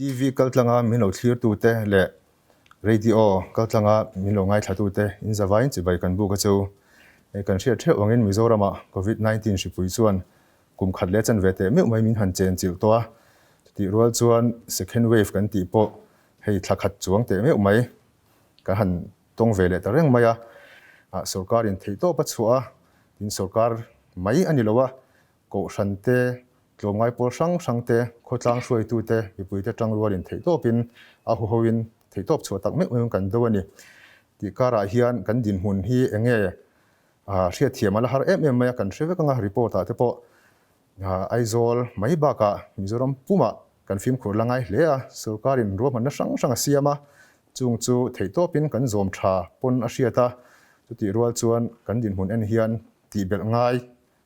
TV kaltlanga min lo thlirtute leh Radio kaltlanga min lo ngaithlatute in zavaiin chibai kan buk a chu. Hei kan hriat theuh angin Mizoramah Covid 19 hripui chuan kum khat leh chanve teh meuh mai min han chen chilh tawh a, chutih rual chuan second wave kan tih pawh hei thla khat chuang teh meuh mai kan han tawng ve leh ta reng mai a. Sorkarin theihtawp a chhuah a, tin sorkar mai a ni lo a, Kohhran te, tlawmngai pawl hrang hrang te, khawtlang hruaitu te, mipui te tangrualin theihtawpin a huhoin theihtawp chhuah tak meuh meuhin kan do a ni. Tih karah hian kan dinhmun hi eng nge hriatthiam a la har em em mai a, kan hre vek anga report ah te pawh Aizawl mai bakah Mizoram pumah kan fimkhur la ngai hle a, sorkarin ruahmanna hrang hrang a siam a, chung chu theihtawpin kan zawm tha pawn a hriat a, chutih rual chuan kan dinhmun en hian tihbelh ngai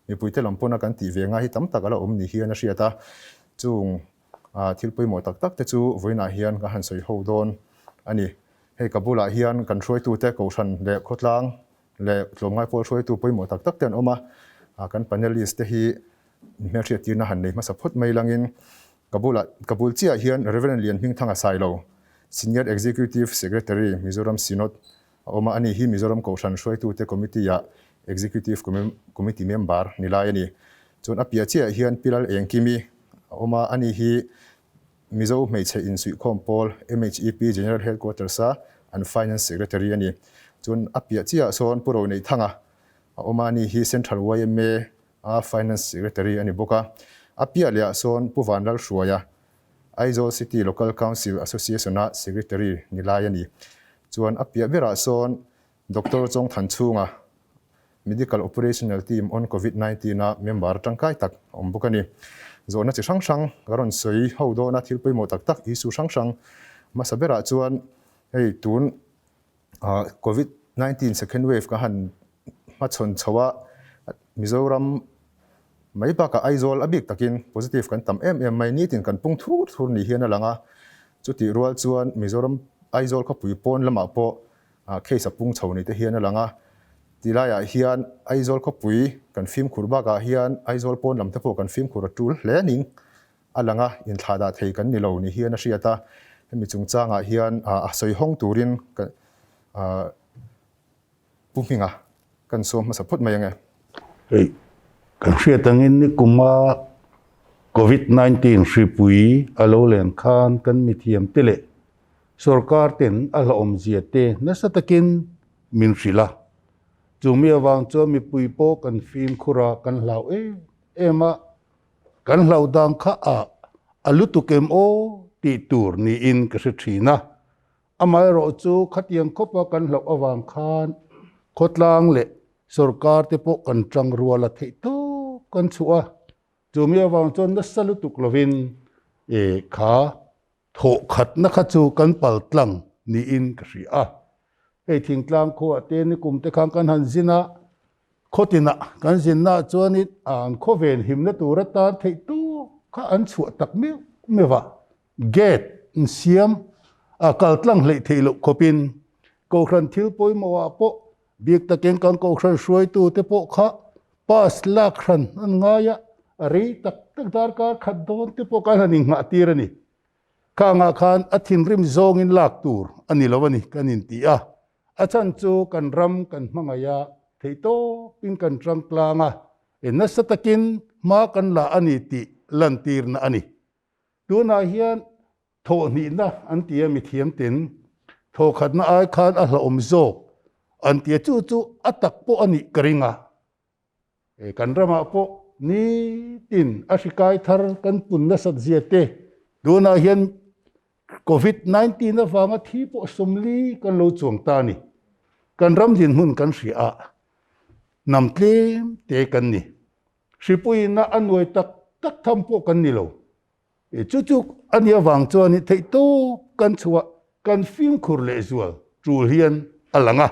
Mipuite lam pawna kan tih ve ngai hi tam tak a la awm ni hian a hriat a, chung thil pawimawh tak tak te chu vawiinah hian ka han sawi ho dawn a ni. Hei ka bulah hian kan hruaitute Kohhran leh khawtlang leh tlawmngai pawl hruaitu pawimawh tak tak te an awm a, kan panelist te hi hmelhriat tirna han nei hmasa phawt mai langin ka bulah ka bul chiah hian Rev. Lianhmingthanga Sailo, Senior Executive Secretary, Mizoram Synod A awm a, ani hi Mizoram Kohhran hruaitute Committee-ah Executive Committee member ni lai a ni. Chuan a piah chiahah hian Pi Lal Engkimi a awm a, ani hi Mizo Hmeichhe Insuihkhawm Pawl, MHEP, General Headquarters-a an Finance Secretary a ni. Chuan a piah chiahah sawn Pu Roneihthanga a awm a, ani hi Central yma a Finance Secretary a ni bawk a. A piah lehah sawn Pu Vanlalhruaia Aizawl City Local Council Association-a Secretary ni lai a ni. Chuan a piah berah sawn Doctor Chawng Thanchhunga, Medical Operational Team on Covid 19 a member tangkai tak a awm bawk a ni. Zawhna chi hrang hrang ka rawn sawi ho dawn a, thil pawimawh tak tak issue hrang hrang hmasa berah chuan hei tun Covid 19 second wave ka han hmachhawn chho a, Mizoram mai bakah Aizawl a bik takin positive kan tam em em mai, nitin kan pung thur thur ni hian a lang a, chutih rual chuan Mizoram Aizawl khawpui pawn lamah pawh case a pung chho ni te hian a lang a, tilaiah hian Aizawl khawpui kan fimkhur bakah hian Aizawl pawn lam te pawh kan fimkhur a tul hle ning a lang a, inthlah dah thei kan ni lo ni hian a hriat a, hemi chungchangah hian a sawi hawng turin ka Pu Hminga kan sawm hmasa phawt mai ange. Hei, kan hriat angin nikuma Covid 19 hripui a lo len khan kan mithiam te leh sorkar ten a hlauhawmzia te nasa takin min hrilh a. Chumi avang chuan mipui pawh kan fimkhur a, kan hlau em em a. Kan hlauh dan kha a a lutuk em aw tih tur niin ka hre thin a. Amaherawh chu khatiang khawpa kan hlauh avang khan khawtlang leh sorkar te pawh kan tang rual a theih tawp kan chhuah a, chumi avang chuan nasa lutuk lovin e kha thawhkhatna kha chu kan pal tlang niin ka hria a. Hei thingtlang khuaah te nikum te khan kan han zin a, khawtinah kan zinnaah chuanin an khawven himna tur atan theih tawp kha an chhuah tak meuh meuh a. Gate in siam a kal tlang hleih theih loh khawpin Kohhran thil pawimawhah pawh bik takin kan Kohhran hruaitute pawh kha pass lak hran an ngai a, a rei tak tak darkar khat dawn te pawh khan han inghah tir a ni. Khangah khan a thinrim zawngin lak tur a ni lo a ni kan inti a, a chhan chu kan ram kan hmangaih a, theihtawpin kan tangtlang a, nasa takin hma kan la a ni tih lantirna a ni. Tunah hian thawhhnihna an ti a mithiam ten thawhkhatna ai khan a hlauhawm zawk an ti a, chu chu a tak pawh a nih ka ring a. Kan ramah pawh nitin a hri kai thar kan pun nasat zia te tunah hian Covid 19 avanga thi pawh 40 kan lo chuang ta a ni. Kan ram dinhmun kan hria a, hnam tlem te kan ni. Hripuiina a nuai tak tak tham pawh kan ni lo. Chu chu a nih avang chuan theihtawp kan chhuah kan fimkhur lehzual tul hian a lang a.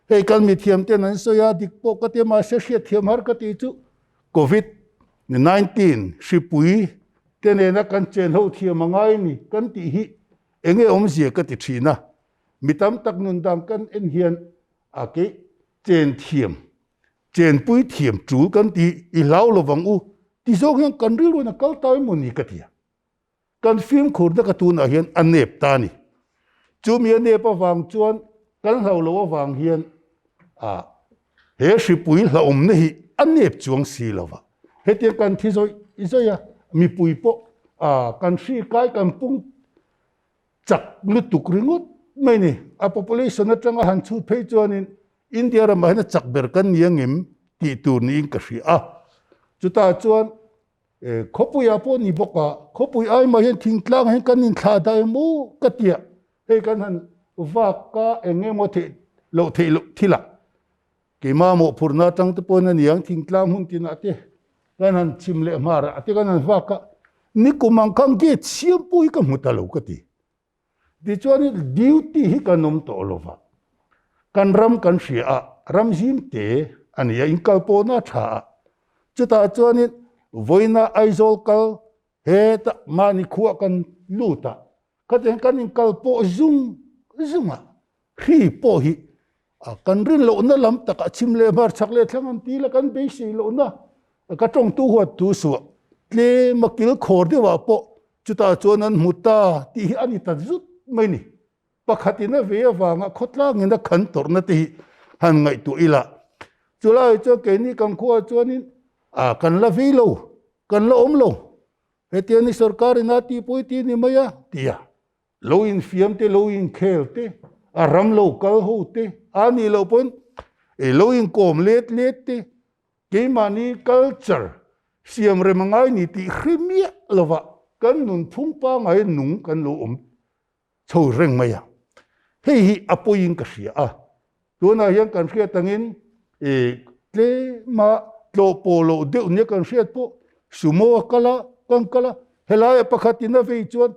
Hei kan mithiam ten an sawi a, dik pawh ka ti a, mahse hriatthiam har ka tih chu Covid 19 hripui te nena kan chen ho thiam a ngai ni kan tih hi enge awmzia ka ti thin a. Mi tam tak nun dan kan en hian a keih chen thiam Chenpui thiam tul kan ti i hlau lovang u ti zawk hian kan rilruin a kal ta emaw ni ka ti a. Kan fimkhurna ka tunah hian a nep ta a ni. Chumi a nep avang chuan kan hlau lo avang hian ah he hripui hlauhawmna hi a nep chuang si lo va. Hetiang kan thi zawih zawih a, mipui pawh ah kan hri kai kan pung chak lutuk ringawt mai ni. A population atanga han chhut phei chuanin India ramah hian a chak ber kan ni angem tih tur niin ka hria a. Chutah chuan Khawpuiah pawh ni bawk a, khawpui ai mah hian thingtlang hian kan inthlah dah em u ka tia, hei kan han vak a eng emaw theih loh theih loh thil ah keimah mawhphurhna atang te pawhin a niang thingtlang hmun tinah te kan han chim leh hmar ah te kan han vak a, nikum ang khan gate siam pawh hi ka hmu ta lo ka ti. Tichuanin duty hi kan awm tawh lo va, kan ram kan hria a, ram zim te a ni a, inkal pawhna a tha a. Chutah chuanin vawiina Aizawl kal hetah mahni khuah kan lut a, khatiang kan inkal pawh zung zung a, hri pawh hi kan rin lohna lam takah chhim leh hmar chhak leh thlang an ti la kan beisei lohna ka tawngtu huat thu suah tlem a kil khawr deuhah pawh chutah chuan an hmu ta tih hi a ni ta zut mai ni. Pakhatin a ve avanga khawtlangin a khan tawrhna te hi han ngaihtuah ila chulai chuan keini kan khuaah chuanin kan la vei lo kan la awm lo hetiang ni sorkarin a tihpui tih a ni mai a ti a. Lo infiam te, lo inkhel te, a ram lo kal ho te, a nih loh pawn e lo inkawm let let te, keimahni culture siam rem a ngai ni tih hre miah lova kan nunphung pangngai nung kan lo awm chho reng mai a. Hei hi a pawiin ka hria a. Tunah hian kan hriat angin e tlema tlawh pawh loh deuh nia kan hriat pawh sumo a kal a, kan kal a, helaiah pakhatin a vei chuan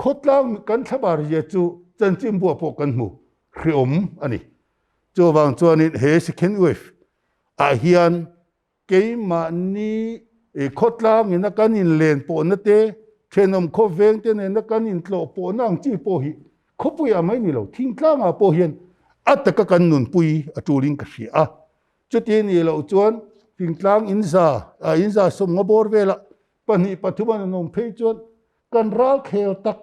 Khawtlang kan thlabar zia chu chanchinbuah pawh kan hmu hreawm a ni. Chuvang chuanin he second wave ah hian keimahni khawtlangin a kan inlen pawhna te, thenawm khawveng te nena kan intlawh pawhna ang chi pawh hi khawpuiah mai ni lo, thingtlangah pawh hian a taka kan nunpui a tulin ka hria a. Chuti nih loh chuan thingtlang inza, inza sawmnga bawr velah pahnih pathum an awm phei chuan kan ral khel tak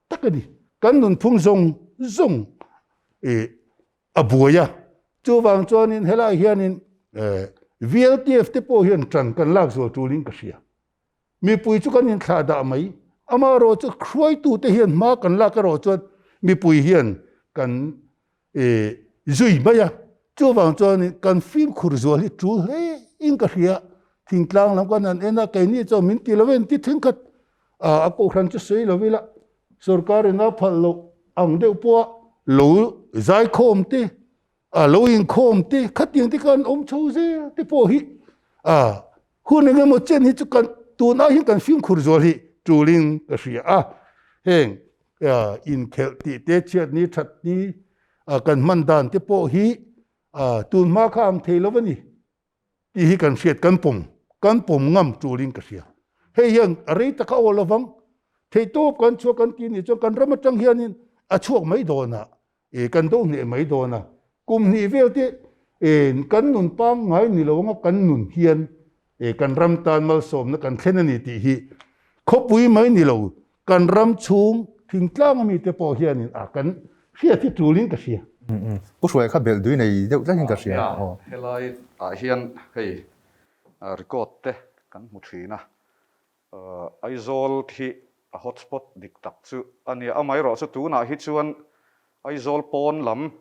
tak a ni. Kan nunphung zawng zawng ih a buai a, chuvang chuanin helai hianin VLTF te pawh hian tan kan lak zual tulin ka hria. Mipui chu kan inthlah dah mai, amaherawh chu hruaitute hian hma kan lak erawh chuan mipui hian kan E, zui mai a, chuvang chuan kan fimkhur zual hi tul hle in ka hria, thingtlang lam kan han en a, keini chuan min ti lo en ti thenkhat a kohhran chu sawi lo ila, sorkar in a phalh loh ang deuh pawh a lo zaikhawm te, a lo inkhawm te, khatiang te khan awm chho zel te pawh hi a Hun eng emaw chen hi chu kan tunah hian kan fimkhur zual hi tulin ka hria a, heng inkhelh tih te, chhiatni thatni kan hman dan te pawh hi tun hma kha ang thei lo a ni tih hi kan hriat kan pawm kan pawm ngam tulin ka hria. Hei hian a rei taka aw lovang, theihtawp kan chhuak kan tih nih chuan kan ram atang hianin a chhuak mai dawn a, E kan do hneh mai dawn a, kum hnih vel te e kan nun pangngai ni lo anga kan nun hian e kan ram tan malsawmna kan thlen a ni tih hi khawpui mai ni lo kan ram chhung thingtlang ami te pawh hianin a kan hriat hi tulin ka hria. Pu Hruaia kha belh dui nei deuh tlatin ka hria. Nia, helai ah hian hei record te kan hmu thin a, Aizawl khi a hotspot dik tak chu a nia. Amaherawh chu tunah hi chuan Aizawl pawn lam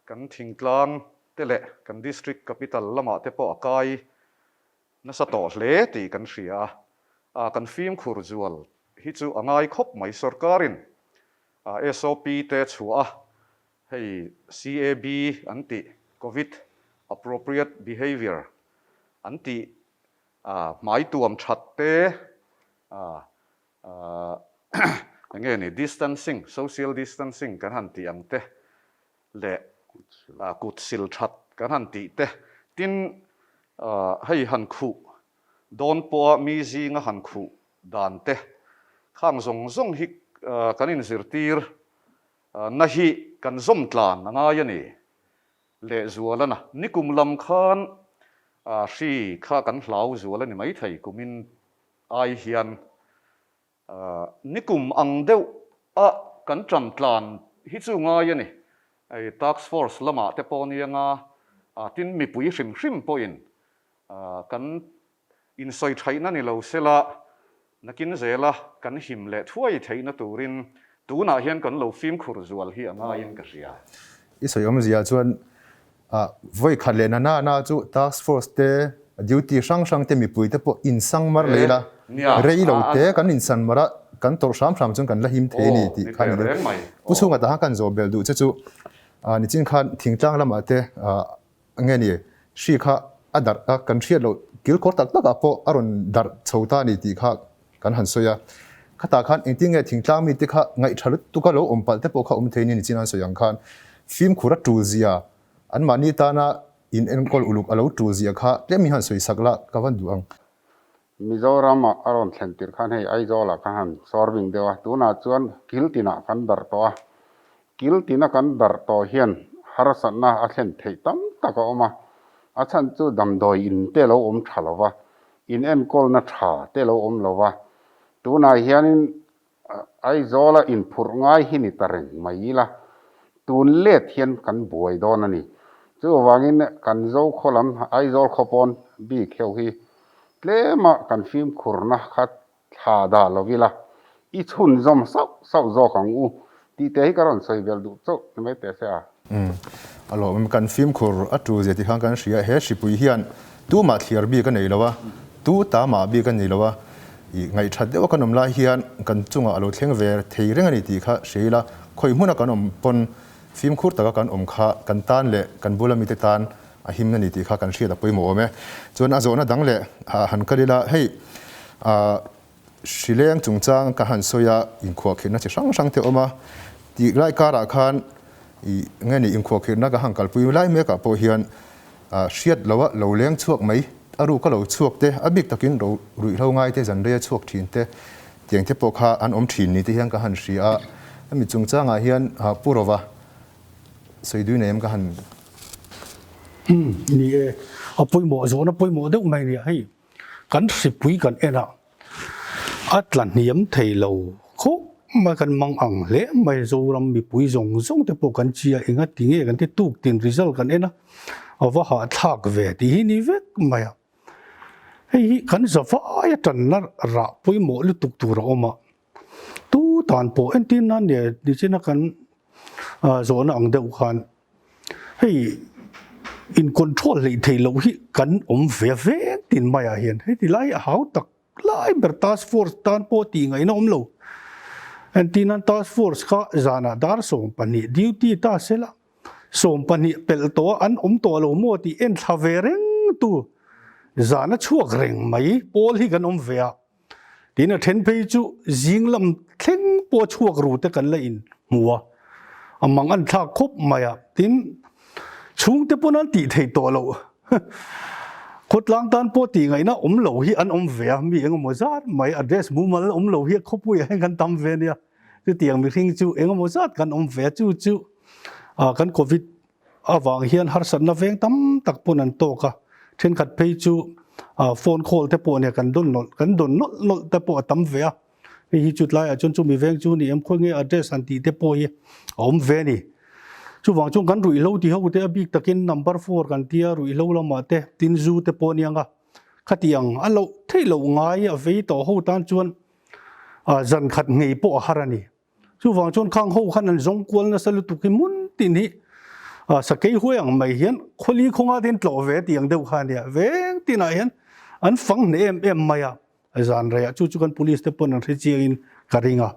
kan thingtlang te leh kan district capital lamah te pawh a kai nasa tawh hle tih kan hria a. Kan fimkhur zual hi chu a ngai khawp mai. Sorkarin SOP te chhuah a, hei CAB an tih, Covid Appropriate Behaviour an tih A hmai tuam that te, a eng nge ni distancing, social distancing kan han tih ang te leh kut sil that kan han tih te, tin hei han khuh dawn pawha mi zinga han khuh dan te khang zawng zawng hi kan inzirtir na hi kan zawm tlan a ngai a ni. Lehzual a na. Nikum lam khan hri kha kan hlau zual a ni maithei kumin ai hian. Nikum ang deuh a kan ṭan tlan hi chu ngai a ni. Hei task force lamah te pawh nia nga tin mipui hrim hrim pawhin kan insawi thaihna ni lo sela nakin zela kan him leh thuai theihna turin tunah hian kan lo fimkhur zual hi a ngaiin ka hria. I sawi awmzia chuan Vawi khat leh na na na chu task force te, duty hrang hrang te mipui te pawh insang mar leh ila, rei lo te kan insan mar a, kan tawrh hram hram chuan kan la him thei a ni tih kha a ni deuh. Pu chhunga tah khan kan zawh belh duh che chu nichin khan thingtlang lamah te nge ni hri kha a darh a, kan hriat loh kilkhawr tak takah pawh a rawn darh chho ta a ni tih kha kan han sawi a, khatah khan engtin nge thingtlang mite kha ngaihṭha lutuk a lo awm palh te pawh kha awm thei ni nichin an sawi ang khan fimkhur a ṭul zia, anmahni tana in enkawl uluk a lo ṭul zia kha tlem in han sawi sak la ka van duh ang. Mizoram ah a rawn thlen tirh khan hei Aizawl ah khan han sawrbing deuh a, tunah chuan kil tinah kan darh tawh a, kil tina kan darh tawh hian harsatna a thlen theih tam tak a awm a, a chhan chu damdawi in te lo awm tha lo va, In enkawlna tha te lo awm lo va, tunah hianin Aizawla inphurh ngai hi ni ta reng mai ila, tun let hian kan buai dawn a ni. Chuvangin kan Zo khaw lam Aizawl khaw pawn bik heuh hi tlema kan fimkhurna kha thla dah lo ila, i chhunzawm sauh sauh zawk ang u tih te hi ka rawn sawi belh duh chauh ni mai teh se a. Umm, a lawm kan fimkhur a tu zia tih khan kan hria, he hripui hian tumah thliar bik a nei lo a, tu ta mah bik a ni lo a, ih ngaihthat deuh a kan awm lai hian kan chungah a lo thleng ve thei reng a ni tih kha hria ila, khawi hmuna kan awm pawn fimkhur taka kan awm kha kan tan leh kan bula mite tan a himna ni tih kha kan hriat a pawimawh awm e. Chuan a zawhna dang leh han kal ila, hei hrileng chungchang ka han sawi a, inkhuahkhirhna chi hrang hrang te awm a, tih lai karah khan ih nge ni inkhuahkhirhna ka han kalpui lai mekah pawh hian hriat loha lo leng chhuak mai, a ruka lo chhuak te, a bik takin ro ruihhlo ngai te, zan reia chhuak thin te, tiang te pawh kha an awm thin ni te hian ka han hria a, hemi chungchangah hian Pu Rova Sawi dui nei em ka han. Umm ni e, a pawimawh zawhna pawimawh deuh mai nia hei kan hripui kan en a, a tla hniam thei lo khawp mai kan mang ang hle mai Zoram mipui zawng zawng te pawh kan chia enga ti nge kan ti tuk tin result kan en a, a va hahthlak ve tih hi ni vek mai a, hei hi kan zavai atanna rah pawimawh lutuk tur a awm a. Tu tan pawh entir nan leh nichina kan zawhna ang deuh khan hei in control hleih theih loh hi kan awm ve vek tin maiah hian heti lai a hau tak lai ber task force tan pawh tih ngaihna awm lo. Entir nan task force kha zanah dar 12 duty ta sela 12 pelh tawh a an awm tawh lo maw tih en thla ve reng tu zana chhuak reng mai pawl hi kan awm ve a. Tin a then phei chu zing lam thleng pawh chhuak ru te kan la in hmu a, a mang an thlak khawp mai a, tin chhungte pawn an tih theih tawh loh khawtlang tan pawh tih ngaihna awm lo hi an awm ve a, mi engemaw zat mai address mumal awm lo hi khawpui ah hian kan tam ve nia, chutiang mihring chu engemaw zat kan awm ve a, chu chu kan covid avang hian harsatna veng tam tak pawn an tawk a, thenkhat phei chu phone call te pawh nia kan dawn nawlh kan dawn nawlh nawlh te pawh a tam ve a, hei hi chu tlaiah chuan chumi veng chu ni em khawi nge address han tih te pawh hi a awm ve a ni. Chuvang chuan kan ruihhlo ti ho te a bik takin number four kan tia ruihhlo lamah te tin zu te pawh ania nga khatiang a loh theih loh ngai a vei tawh ho tan chuan zan khat ngei pawh a har a ni. Chuvang chuan khang ho khan an zawng kual nasa lutuk hi hmun tin hi sakei huai ang mai hian khawli khawnga te hian tlawh ve tih ang deuh kha a nia. Veng tinah hian an fang hneh em em mai a, zan reiah chu chu kan police te pawn an hre chiangin ka ring a.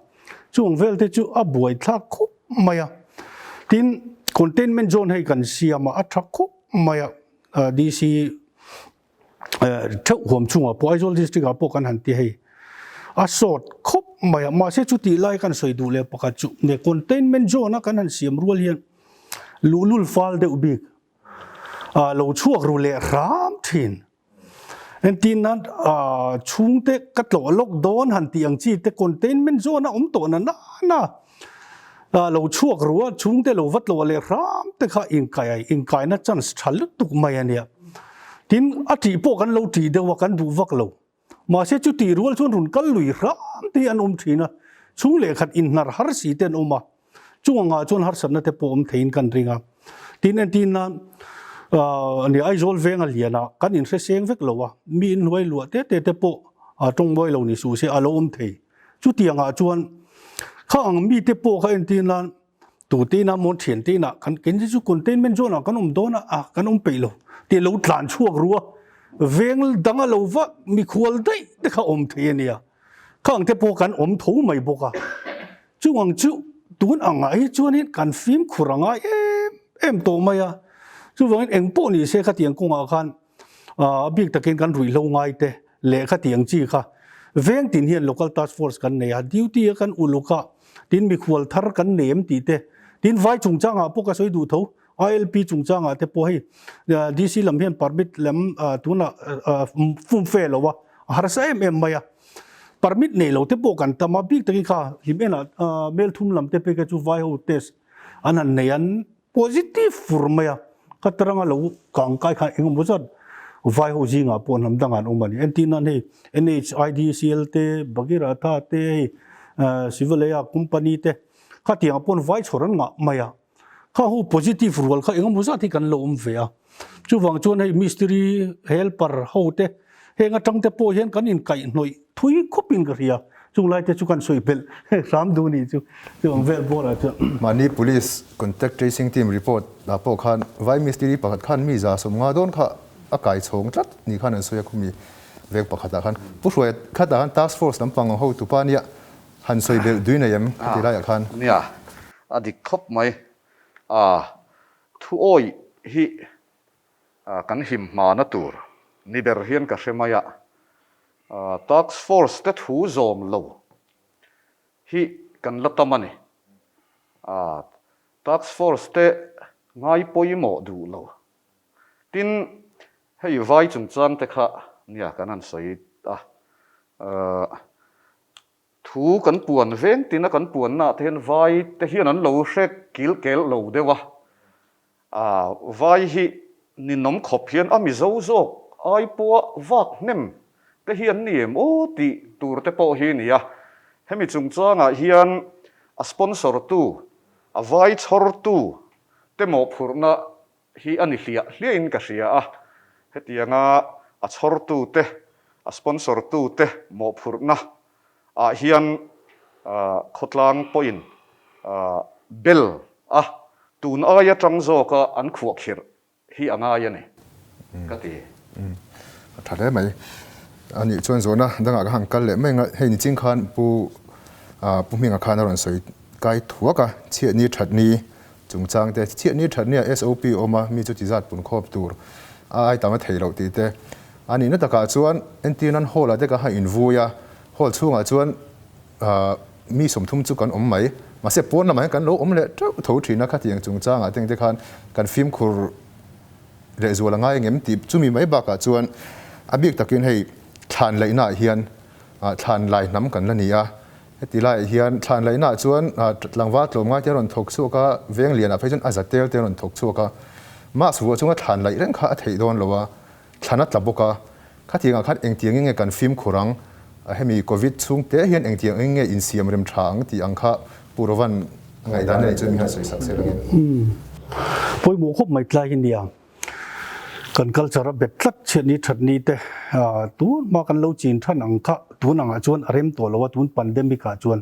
Chung vel te chu a buai thlak khawp mai a. Tin, containment zone hei kan siam a, a tha khawp mai a, DC theuh huam chungah pawh Aizawl district ah pawh kan han ti hei a sawt khawp mai a mahse chutih lai kan sawi duh leh pakhat chu nge containment zone a kan han siam rual hian luhlul fal deuh bik ah lo chhuak ru leh hram thin entir nan ah chhungte ka tlawh lawk dawn han tih ang chi te containment zone a awm tawh na nana ah lo chhuak ru a chhungte lo va tlawh leh hram te kha inkai inkaina chance tha lutuk mai a nia. Tin, a tih pawh kan lo tih deuh a, kan duh vak lo. Mahse chutih rual chuan rawn kal lui hram te hi an awm thin a, chhung leh khat inhnar har si te an awm a, chung angah chuan harsatna te pawh awm theiin kan ring a. Tin, entir nan nia Aizawl venga lianah kan inhre seng vek lo a, mi inhnuai luah te te te pawh tawngmawi lo ni suh se a lo awm thei. Chutiangah chuan kha ang mite pawh kha entir nan tute ina mawn thiante inah kan keini chu containment zone ah kan awm dawn a, ah kan awm peih lo tih lo tlan chhuak ru a, veng danga lo va mikhual daih te kha awm thei a nia, kha ang te pawh kan awm tho mai bawk a, chung ang chu tun angah hi chuanin kan fimkhur a ngai em em tawh mai a, chuvangin engpawh ni se khatiang kawngah khan a bik takin kan ruihhlo ngai te leh khatiang chi kha veng tin hian local task force kan nei a, duty a kan uluk a, tin mikhual thar kan nei em tih te, tin vai chungchangah pawh ka sawi duh tho, ILP chungchangah te pawh hei DC lam hian permit lam tunah fum fe lo a, a harsa em em mai a, permit nei lo te pawh kan tam a, bik takin kha hlim enah melthum lam te pek chu vai ho test an han nei an Positive fur mai a, ka taranga lo kang kai khan engemaw zat vai ho zingah pawh hnam dangah an awm a ni. Entir nan hei NHIDCL te, Bhagiratha te, hei Sivalaya company te khatiangah pawh vai chhawr an ngah mai a. Kha ho positive rual kha engemaw zat hi kan lo awm ve a. Chuvang chuan hei mistiri helper ho te heng atang te pawh hian kan inkaihhnawih thui khawpin ka hria. Chung lai te chu kan sawi belh hram duh nih chu chu ang vel bawrah chuan. Mahni Police Contact Tracing Team report ah pawh khan vai mistiri pakhat khan mi 150 dawn kha a kai chhawng tlat ni khan an sawi a khumi veng pakhatah khan Pu Hruaia khatah khan Task Force lampang ang hotupa nia han sawi belh dui nei em khati laiah khan. Nia, a dik khawp mai. A thu awih hi kan him hmana tur ni ber hian ka hre mai a, Task Force te thu zawm lo hi kan la tam a ni. Task Force te ngai pawimawh duh lo. Tin, hei vai chungchang te kha nia kan han sawi a, Thu kan puan veng tina kan puannaah te hian vai te hian an lo hre kil kel lo deuh a, aa vai hi ninawm khawp hian a Mizo zawk ai pawha vak hnem te hi an ni em aw tih tur te pawh hi a ni a. Hemi chungchangah hian a sponsor tu, a vai chhawr tu te mawhphurhna hi a ni hliah hliahin ka hria a, hetianga a chhawrtute, a sponsor tute mawhphurhna ah hian khawtlang pawhin bel a tun aia tang zawka an khuahkhirh hi a ngai a ni ka ti. A tha hle mai. A nih chuan zawhna dangah ka han kal leh mai ang a, hei ni ching khan Pu Pu Hminga khan a rawn sawi kai thuak a, chhiatni thatni Chungchang te, chhiat ni that nia SOP awm a, mi chu ti zat pun khawp tur a ai tam a thei loh tih te. A nihna takah chuan entir nan hall ah te ka han invui a, hall chhungah chuan mi 30 chu kan awm mai. Mahse pawn lamah hian kan lo awm leh teuh tho thin a, khatiang chungchangah te engte khan kan fimkhur lehzual a ngai angem tih chumi mai bakah chuan a bik takin hei thlan laihna ah hian thlan lai hnam kan la ni a. Heti laiah hian thlan laihnaah chuan tlangval tlawmngai te a rawn thawk chhuak a, veng lianah phei chuan a za tel te a rawn thawk chhuak a. Mask vuah chunga thlan laih reng kha a theih dawn lo a, thlan a tla bawk a. Khatiangah khan engtiangin nge kan fimkhur ang, hemi Covid chhung te hian engtiangin nge insiam rem tha ang tih ang kha Pu Rovan ngaihdan a nih chuan mi han sawisak se langin. Pawimawh khawp mai tlai hi nia. Kan culture a bet tlat chhiat ni that ni te tun hma kan lo chin than ang kha tun angah chuan a rem tawh lo a tun pandemic ah chuan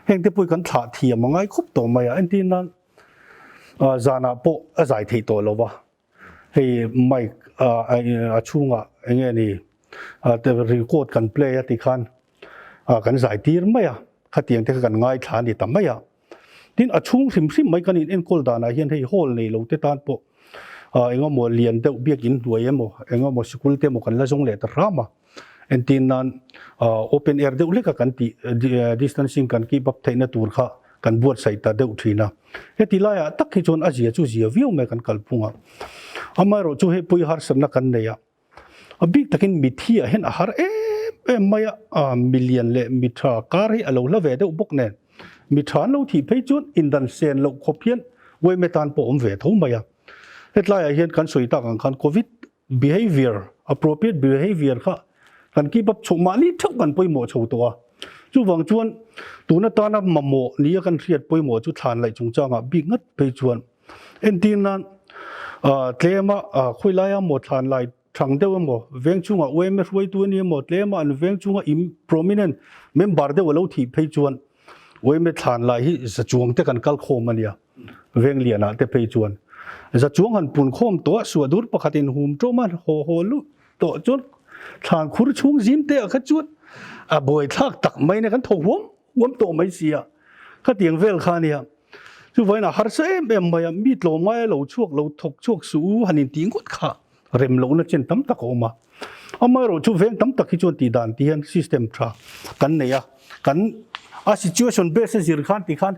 heng te pawh hi kan thlah thiam a ngai khawp tawh mai a entir nan zanah pawh a zai theih tawh lo va hei mic a chhungah eng nge ni record kan play a ti khan kan zai tir mai a khatiang te kha kan ngaithla a ni ta mai a. Tin, a chhung hrim hrim mai kan in enkawl danah hian hei hall nei lo te tan pawh engemaw lian deuh biakin hnuai emaw engemaw sikul te emaw kan la zawng leh ta hram a. Entir nan open air deuh hleka kan tih distancing kan keep up theihna tur kha kan buatsaih ta deuh thin a. Heti laiah tak hi chuan a zia chu zia viau mai kan kalphung a. Amaherawhchu hei pawh hi harsatna kan nei a. A bik takin mithi ah hian a har em em mai a, milian leh mitha kar hi a lo hla ve deuh bawk nen. Mitha an lo thih phei chuan indan sen loh khawp hian uaime tan pawh awm ve tho mai a. Hetlaiah hian kan sawi tak ang khan Covid behavior, appropriate behavior kha. Kan keep up chhoh mahni theuh kan pawimawh chho tawh a. Chuvang chuan tun atana mamawh nia kan hriat pawimawh chu thlan laih chungchangah bik ngat phei chuan entir nan tlema khawilaia maw thlan lai thang deuh emaw veng chungah UMA hruaitu a ni emaw tlema an veng chunga im prominent member deuh a lo thih phei chuan UMA thlan lai hi za chuang te kan kal khawm a nia veng lianah te phei chuan za chuang han pun khawm tawh a suah dur pakhat in hum tawm a haw haw luh tawh chuan thlan khur chhung zim te ah kha chuan a buai thlak tak mai na kan tho huam huam tawh mai si a khatiang vel kha ania chuvain a harsa em em mai a mi tlawm ngai a lo chhuak lo thawk chhuak suh u han in tih ngawt kha rem lohna chen tam tak a awm a amaherawh chu veng tam tak hi chuan tih dan tih hian system tha kan nei a kan a situation base a zir khan tikhan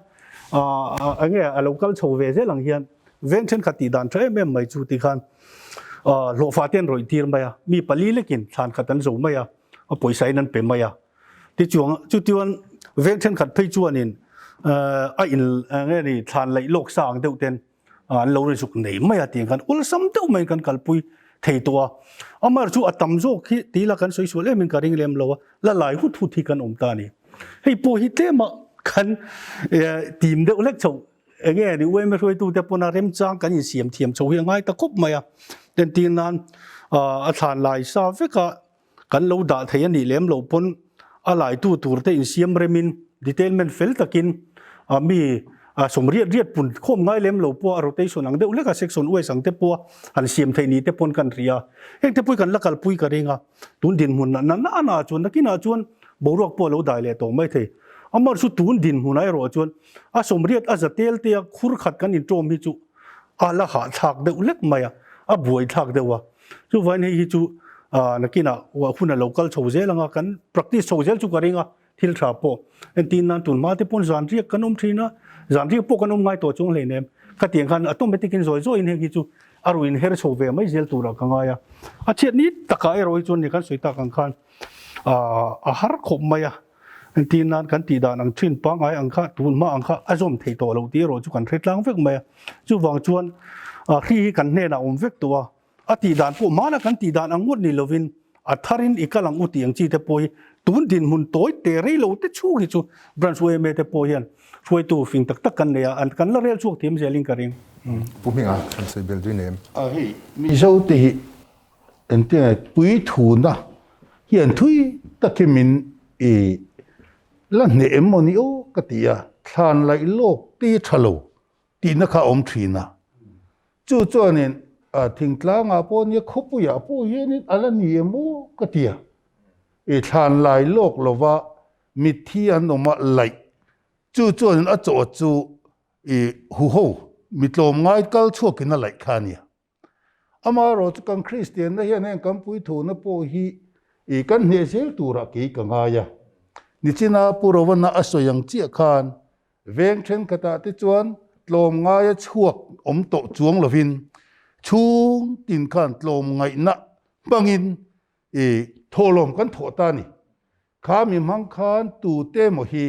ah enge a lo kal chho ve zel ang hian Veng thenkhat tih dan tha em em mai chu tikhan hlawhfa te an rawih tir mai a, mi pali lekin thlan khat an zo mai a, a pawisa in an pe mai a. Tichuang chutichuan veng thenkhat phei chuanin a in nge ni thlan laih lawk sa ang deuh ten an lo ri zuk nei mai a tih khan awlsam deuh maiin kan kalpui thei tawh a. Amaherawhchu chu a tam zawk hi ti ila kan sawi sual em in ka ring lem lo a, la lai hut hut hi kan awm ta a ni. Hei pawh hi tlema kan tim deuh hlek chhoh Enge ni UMA hruaitute pawna remchang kan insiam thiam chho hi a ngai ta khawp mai a. Entir nan a thlan lai sa veka kan lo dah thei a nih lem loh pawn a laitu turte insiam remin detailment fel takin mi sawm riat riat pun khawm ngai lem lo pawh a rotation ang deuh hleka section wise ang te pawha han siam theih ni te pawn kan ri a. Heng te pawh hi kan la kalpui ka ring a. Tun dinhmun na na na chuan nakinah chuan boruak pawh a lo dai leh tawh mai thei. Amar chu tun dinhmunah erawh chuan a sawmriat a za tel te a khur khat kan inṭawm hi chu a la hahthlak deuh hlek mai a, a buaithlak deuh a. Chuvain hei hi chu nakinah hun a lo kal chho zel ang a, kan practice chho zel chu ka ring a, thil tha pawh. Entin nan tun hma te pawn zan riak kan awm thin a, zan riak pawh kan awm ngai tawh chuang hleinem. Khatiang khan automatic in zawi zawiin heng hi chu a ruin her chho ve mai zel turah ka ngai a. A chhiat ni takah erawh hi chuan ni kan sawi tak ang khan a har khawp mai a. Entir nan kan tih dan ang thin pangngai ang kha tun hma ang kha a zawm thei tawh lo tih erawh chu kan hre tlang vek mai a. Chuvang chuan hri hi kan hnenah a awm vek tawh a. A tih dan pawh hmana kan tih dan ang ngawt ni lovin a tharin i kal ang u tih ang chi te pawh hi tun dinhmun tawi te rei lo te chhung hi chu Branch yma te pawh hian hruaitu fing tak tak kan nei a, kan la rel chhuak thiam zelin ka ring. Pu Hminga, kan sawi bel dui nem. A hei Mizo te hi engtin nge puithuna hian thui takin min i la hneh em maw ni aw ka ti a, thlan laih lawk te hi tha lo tihna kha a awm thin a. Chu chuanin thingtlangah pawh nia khawpuiah pawh hianin a la ni em aw ka ti a. I thlan lai lawk lova mitthi an awm a laih chu chuanin a chaw chu i huho mitlawm ngai kal chhuakin a laih kha a nia. Amaherawh chu kan Kristianna hian heng kan puithuna pawh hi i kan hneh zel turah kei ka ngai a. Nichina Pu Rovana a sawi ang chiah khan veng thenkhatah te chuan tlawm ngaia chhuak awm tawh chuang lovin chhung tin khan tlawm ngaihna hmangin i thawhlawm kan thawh ta a ni. Kha mi hmang khan tute emaw hi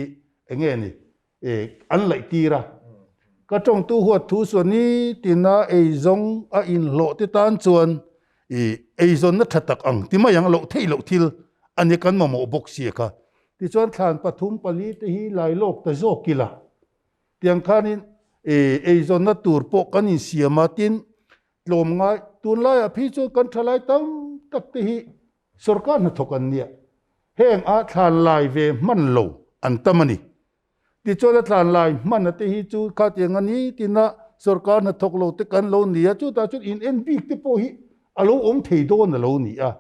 enge ni an laih tir a. Ka tawngtu huat thu chuan nitina eizawng a inhlawh te tan chuan eizawnna tha tak ang ti mai ang loh theih loh thil a ni kan mamawh bawk si a kha. Tichuan thlan pathum pali te hi lai lawk ta zawk ila tiang khanin eizawnna tur pawh kan insiam a tin tlawmngai tunlaiah phei chuan kan thalai tam tak te hi Sorkar hnathawk an nia. Heng a thlan lai ve hman lo an tam a ni. Tichuan a thlan lai hman a te hi chu khatiang a ni tina sorkar hnathawk lo te kan lo ni a, chutah chuan in en bik te pawh hi a lo awm thei dawn a lo ni a.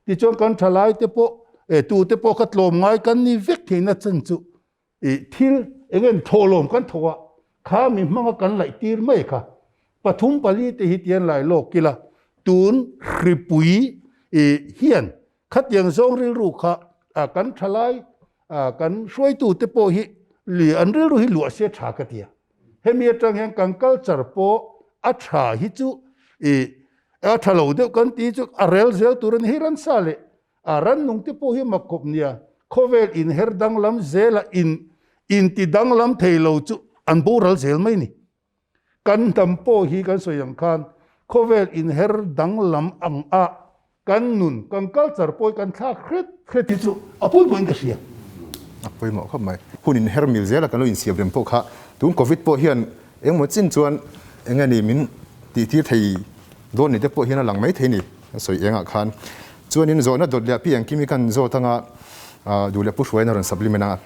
Tichuan kan thalai te pawh eh tu te pawh kha tlawm ngai kan ni vek theihna chan chu I thil eng nge thawhlawm kan thawk a, kha mi hmanga kan laih tir mai kha. Pathum pali te hi tian lai lawk ila, tun hripui i hian khatiang zawng rilru kha kan thalai kan hruaitu te pawh hi an rilru hi luah se tha ka ti a. Hemi atang hian kan culture pawh a tha hi chu i a tha lo deuh kan tih chu a rel zel tur a ni hi ransa leh A rannung te pawh hi mak khawp nia, khawvel inher danglam zela in inti danglam thei lo chu an boral zel mai ni. Kan hnam pawh hi kan sawi ang khan khawvel inher danglam ang a. Kan nun, kan culture pawh hi kan thlak hret hret hi chu a pawimawhin ka hria. A pawimawh khawp mai. Hun inher mil zela kan lo insiam rem pawh kha tun Covid pawh hian engmaw chin chuan eng nge ni min tihtir thei dawn ni te pawh hian a lang mai thei ni a sawi engah khan. Chuanin zawhna dawt leh pi engkim hi kan zawt anga duh leh pu hruaiin a rawn supplement anga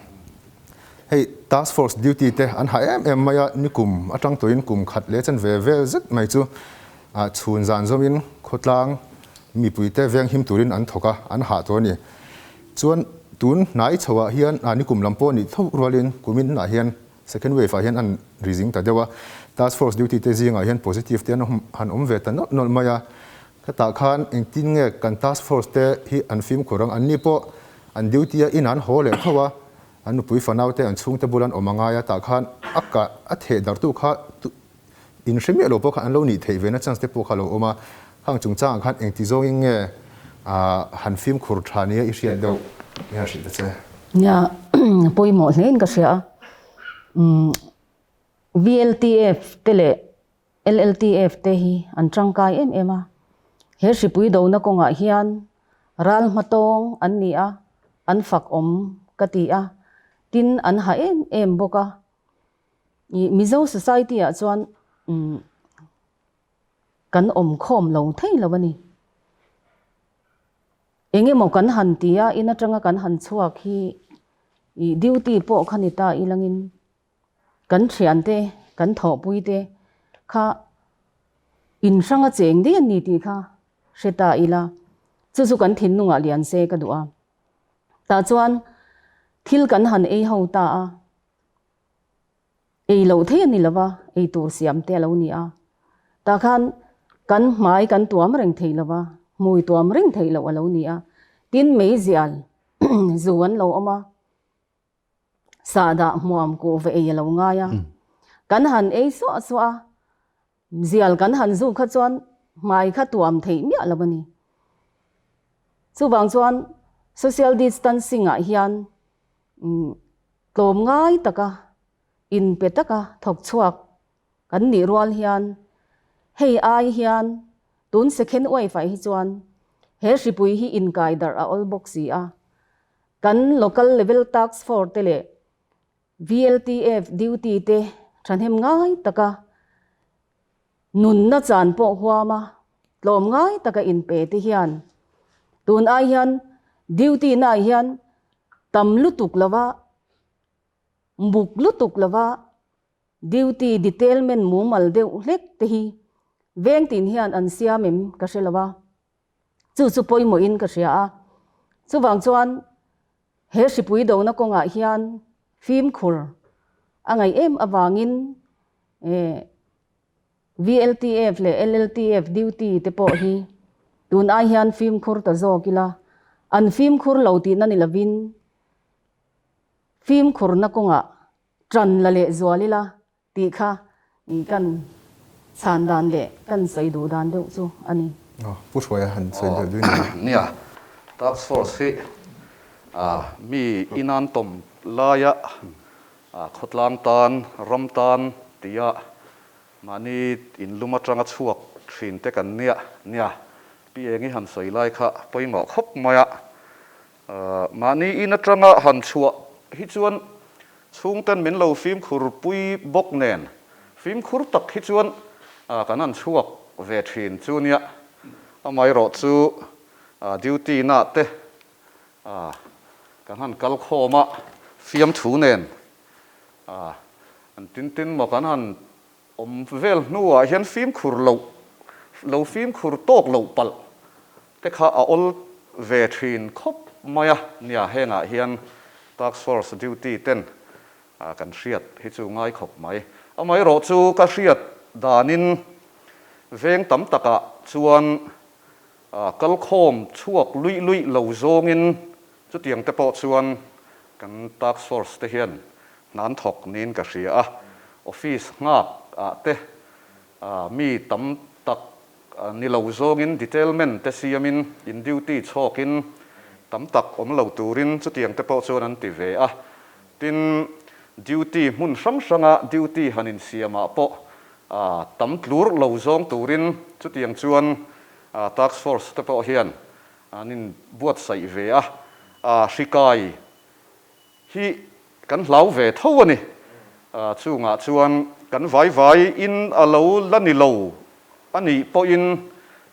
hei task force duty te an ha em em mai a, nikum atang tawhin kum khat leh chanve vel zet mai chu Chhun zan zawmin khawtlang mipuite venghim turin an thawk a, an hah tawh a ni. Chuan tun hnai chhoah hian nikum lam pawh nih tho rualin kumin ah hian second wave ah hian an ri zing ta deuh a. Task force duty te zingah hian positive te an han awm ve ta nawlh nawlh mai a. Khatah khan engtin nge kan task force te hi an fimkhur ang? Anni pawh an duty a in an haw leh tho a, an nupui fanau te an chhungte bul an awm a ngai a, tah khan a kah a theh darhtu kha In hre miah lo pawh kha an lo nih theih ve na chance te pawh kha a lo awm a, khang chungchangah khan engti zawngin nge han fimkhur tha nia i hriat deuh i han hrilh ta che. Nia, pawimawh hlein ka hria a. VLTF te leh LLTF te hi an tangkai em em a. He hripui dona kawngah hian ral hmatawng an ni a, an fak awm ka ti a, tin an ha em em bawk a. Ih Mizo society ah chuan umm kan awm khawm lo thei lo a ni. Eng emaw kan han ti a, in atanga kan han chhuak hi ih duty pawh kha ni ta ilangin kan thiante, kan thawhpui te kha in hranga cheng daih a ni tih kha hre ta ila, chu chu kan thinlungah lian se ka duh a. Tah chuan thil kan han ei ho ta a. Ei loh thei a ni lova, ei tur siam te a lo ni a. Tah khan kan hmai kan tuam reng thei lova, hmui tuam reng theih loh a lo ni a. Tin, meizial zu an lo awm a, sahdah hmuam kuhva ei a lo ngai a. Kan han ei suah suah a, zial kan han zu kha chuan hmai kha tuam theih miah lo a ni. Chuvang chuan social distancing ah hian Tlawm ngai taka inpe taka thawk chhuak kan nih rual hian hei ai hian tun second wave ah hi chuan he hripui hi inkai darh a awl bawk si a, kan local level task force te leh VLTF duty te thahnem ngai taka Nunna chan pawh huam a, tlawm ngai taka inpe te hian tun ai hian duty na ah hian tam lutuk lova, muk lutuk lova duty detailment mumal deuh hlek te hi veng tin hian an siam em ka hre lo a, chu chu pawimawhin ka hria a. Chuvang chuan he hripui dona kawngah hian fimkhur a ngaih em avangin VLTF leh LLTF duty te pawh hi tun ai hian fimkhur ta zawk ila, an fimkhur lo tihna ni lovin fimkhurna kawngah tan la leh zual ila tih kha kan chhan dan leh kan sawi duh dan deuh chu a ni. Pu Hruaia han sawi deuh duin a ni. Nia, task force hi mi inan tawm laia Khawtlang tan, ram tan tia mahni inlum atanga chhuak thin te kan nia nia. Pi Engi han sawi lai kha pawimawh khawp mai a. Mahni in atanga han chhuah hi chuan chhungten min lo fimkhur pui bawk nen fimkhur tak hi chuan kan han chhuak ve thin chu nia. Amaherawh chu duty na te A, kan han kal khawm a, fiamthu nen a, an tin tin maw kan han awm vel hnuah hian fimkhur loh, lo fimkhur tawk loh palh te kha a awl ve thin khawp mai a. Nia, hengah hian task force duty ten kan hriat hi chu ngai khawp mai. Amaherawh chu ka hriat danin veng tam takah chuan Kalkhawm chhuak luih luih lo zawngin chutiang te pawh chuan kan task force te hian hna an thawk niin ka hria a, office nghak ah te mi tam tak ni lo zawngin detailment te siamin in duty chhawkin tam tak awm lo turin chutiang te pawh chuan an ti ve a. Tin, duty hmun hrang hranga duty han insiamah pawh tam tlur lo zawng turin chutiang chuan. Task Force te pawh hian an inbuatsaih ve a, hri kai hi kan hlau ve tho a ni. Chungah chuan kan vai vai in a lo la ni lo a nih pawhin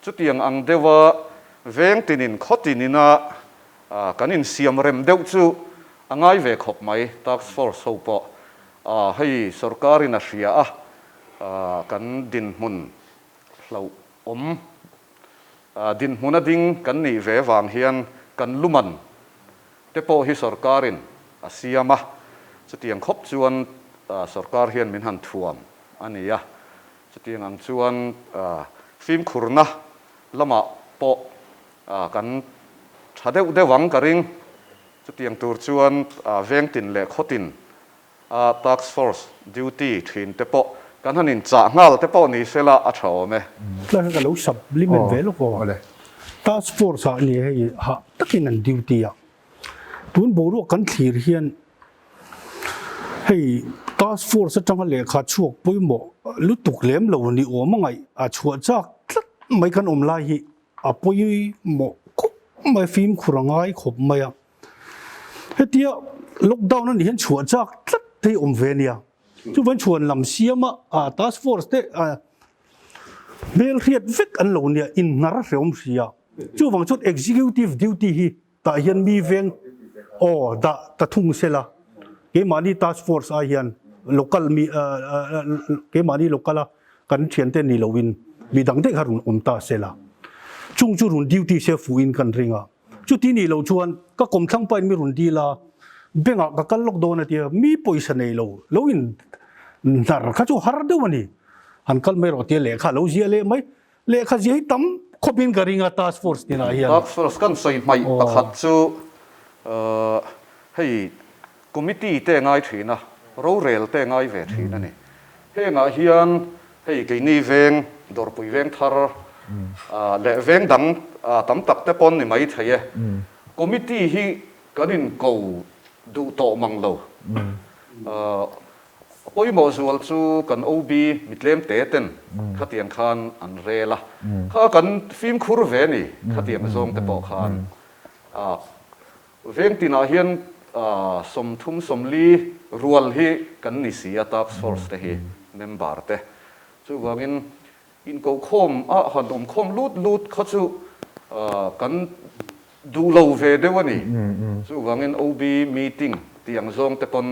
chutiang ang deuha veng tinin khaw tinina kan insiam rem deuh chu a ngai ve khawp mai. Task Force ho pawh hei sorkarin a hria a, kan dinhmun hlauhawm dinhmuna ding kan nih ve vang hian kan luman te pawh hi sorkarin a siam a, chutiang khawp chuan sorkar hian min han thuam a ni a, chutiang ang chuan fimkhurna lamah pawh kan tha deuh deuh ang ka ring, chutiang tur chuan vengtin leh khawtin a task force duty thin te pawh kan han inchah nghal te pawh ni sela a tha awm e. Tlai kha ka lo supplement ve lawk aw. Task force ah ni hei hah takin an duty a, tun boruak kan thlir hian hei task force atanga lehkha chhuak pawimawh lutuk lem lo ni awm a ngaih a chhuah chak tlat mai kan awm lai hi a pawimawh khawp mai, fimkhur a ngai khawp mai a. Hetia lockdown a nih hian chhuah chak tlat thei awm ve nia. Chuvan chhuan lam siama a task force te hmel hriat vek an lo nia, inhnar hreawm hria. Chuvang chuan executive duty hi tah hian mi veng aw dah ta thung sela. Keimahni task force ai hian local mi keimahni local a kan thiante ni loin mi dang daih kha rawn awm ta sela. Chung chu rawn duty se fuhin kan ring a. Chuti nih loh chuan ka kawmthlang pain mi rawn dil a, bank ah ka kal lawk dawn a tia, mi pawisa nei lo, lo in hnar kha chu har deuh a ni. Han kal mai rawh tia lehkha a lo ziah leh mai. Lehkha ziah hi tam khawpin ka ring a task force tinah hian. Task force kan sawi hmaih pakhat chu hei committee te ngai thin a, rorel te ngai ve thin a ni. Hengah hian hei keini veng, Dawrpui veng thar leh veng dang tam tak te pawn ni mai thei e. Committee hi kan inko duh tawh mang lo. A pawimawh zual chu kan OB mitlem te ten khatiang khan an rel a, kha kan fimkhur ve ni khatiang zawng te pawh khan. Veng tinah hian 30 40 rual hi kan ni si a, task force te hi member te. Chuvangin inkohkhawm a han awmkhawm lut lut kha chu kan duh lo ve deuh a ni. Chuvangin OB meeting tih ang zawng te pawn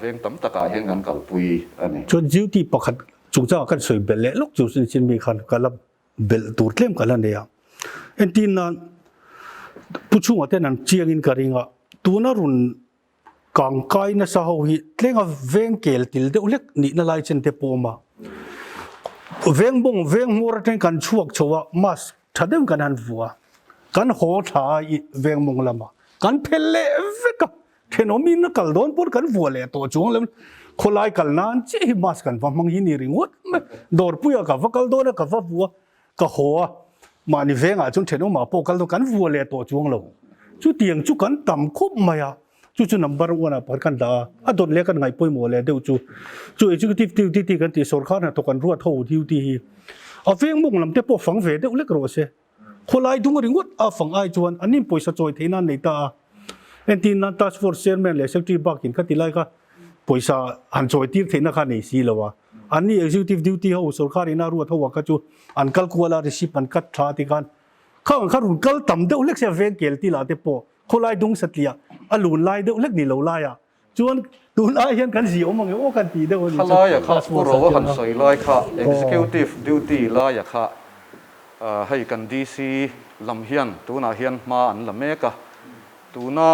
veng tam takah hian kan kalpui a ni. Chuan duty pakhat chungchangah kan sawi belh leh lawk chu sin mi khan ka la belh tur tlem ka la nei a. Entir nan Pu Chhunga ten an chiangin ka ring a, tuna run kang kai nasa ho hi tlenga veng kel til deuh hlek nihna lai chen te pawh a awm a. Veng bawng veng hmawr atangin kan chhuak chho a, mask tha deuhin kan han vuah a, kan haw thla a i veng mawng lamah kan phel leh vek a. Thenawm in a kal dawn pawn kan vuah leh tawh chuang lo. Khawlai kal nan chiah hi mask kan va hmang hi ni ringawt mai. Dawrpuiah ka va kal dawn a, ka va vuah a, ka haw a. Mahni vengah chuan thenawmah pawh kal dawn kan vuah leh tawh chuang lo. Chutiang chu kan tam khawp mai a. Chu chu number one ah pakhat kan dah a. A dawt leh kan ngaih pawimawh leh deuh chu. Chu executive duty tih kan tih sorkar hnathawk an ruat ho duty hi a veng mawng lam te pawh fang ve deuh lek rawh se. Khawlai dung ringawt a fang ai chuan an in pawisa chawi theih nan nei ta a. Entir nan Task Force Chairman leh Secretary bakin kha ti lai kha pawisa han chawi tir theihna kha nei si lo a. An ni Executive Duty ho sorkar ina ruat ho ah kha chu an kal kual a, receipt an cut tha a ti khan khang ang kha rawn kal tam deuh hlek sia veng kel ti lah te pawh khawlai dung satliah a lun lai deuh hlek ni lo lai ah Chuan tunlai hian kan zi awm ang e aw kan tih deuh a ni chu. Khalaia kha Pu Roa han sawi lai kha Executive Duty laia kha hei kan DC lam hian tunah hian hma an la mek a, tuna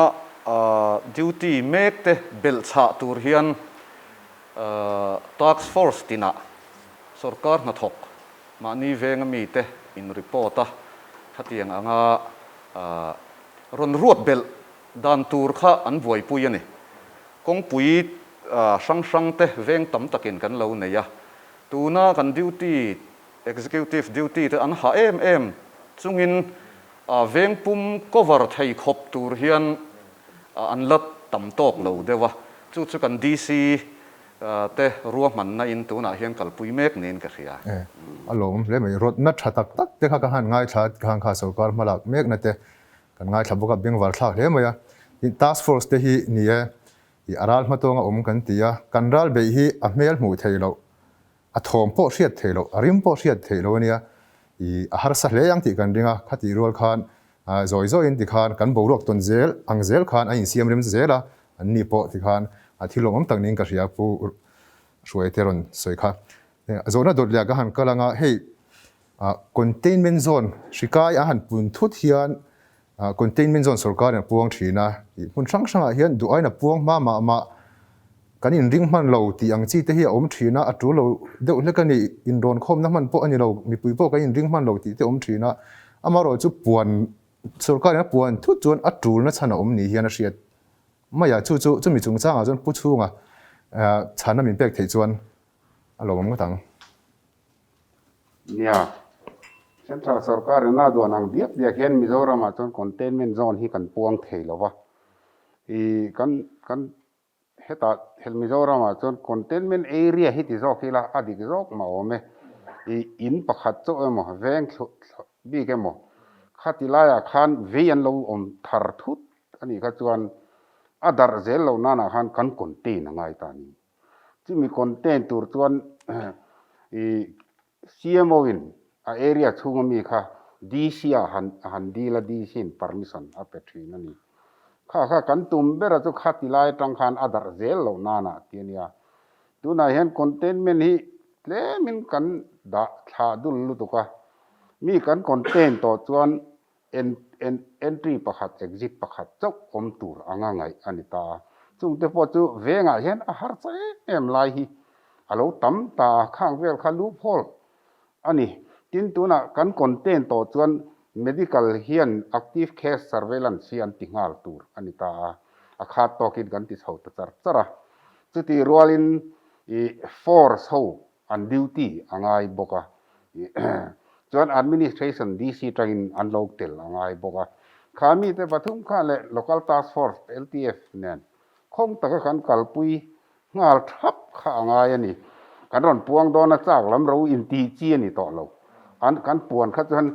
duty mek te belh chhah tur hian Task Force tinah sorkar hnathawk mahni venga mite in report a, khatiang anga rawn ruat belh Dan tur kha an buaipui a ni. Kawngpui hrang hrang te veng tam takin kan lo nei a. Tuna kan duty, executive duty te an ha em em chungin veng pum cover thei khawp tur hian an la tam tawk lo deuh a. Chu chu kan DC te ruahmanna in tunah hian kalpui mek niin ka hria. E, a lawmawm hle mai. Rawtna tha tak tak te kha ka han ngaithla a, tikhan kha sorkar hmalak mekna te kan ngaithla bawk a, bengvar thlak hle mai a. Tin, task force te hi ni e, ih a ral hmatawnga awm kan ti a, kan ral beih hi a hmel hmuh theih loh, a thawm pawh hriat theih loh, a rim pawh hriat theih loh a nia, ih a harsa hle ang tih kan ring a, khatih rual khan zawi zawiin tikhan kan boruak tawn zel ang zel khan a insiam rem zel a, An ni pawh tikhan a thil awmawm tak niin ka hria Pu Hruaite rawn sawi kha. Zawhna dawt leh ah ka han kal anga hei containment zone hrikai a han pun thut hian containment zone sorkarin a puang thin a, hmun hrang hrangah hian duh aiin a puang hma mah mah kan inring hman lo tih ang chi te hi a awm thin a, a tul lo deuh hlek a ni, inrawn khawmna hman pawh a ni lo, mipui pawh kan inring hman lo tih te a awm thin a, amaherawhchu puan Sorkarin a puan thut chuan a tulna chhan a awm ni hian a hriat mai a, chu chu chumi chungchangah chuan pu chhunga chhanna min pek theih chuan a lawmawm ngawt ang. Nia, Central sorkarin a duan ang diak diak hian Mizoramah chuan containment zone hi kan puang thei lo va, ih kan kan Hetah hel Mizoramah chuan containment area hi ti zawk ila a dik zawk mah awm e. I in pakhat chauh emaw, veng bik emaw khati laiah khan vei an lo awm thar thut a nih kha chuan a darh zel loh nanah khan kan contain a ngai ta a ni. Chumi contain tur chuan i CMO in a area chhunga mi kha DC ah han a han dil a, DC in permission a pe thin a ni. Kha kha kan tum bera chu kha ti lai atang khan a darh zel loh nanah ti a nia. Tunah hian containment hi tlemin kan dah thlah dul lutuk a, mi kan contain tawh chuan Entry pakhat, exit pakhat chauh awm tur anga ngaih a ni ta a. Chungte pawh chu vengah hian a harsa em em lai hi a lo tam ta a, khang vel kha loophole a ni. Tin, tunah kan contain tawh chuan medical hian active case surveillance hi an ti nghal tur a ni ta a, a khat tawkin kan ti chho ta char char a. Chutih rualin ih force ho An duty a ngai bawk a, chuan administration DC tangin an lo tel a ngai bawk a. Kha mite pathum khan leh Local Task Force, LTF, nen khawng taka kan kalpui nghal thap kha a ngai a ni. Kan rawn puang dawn a chak lam ro intih chi a ni tawh lo. An kan puan kha chuan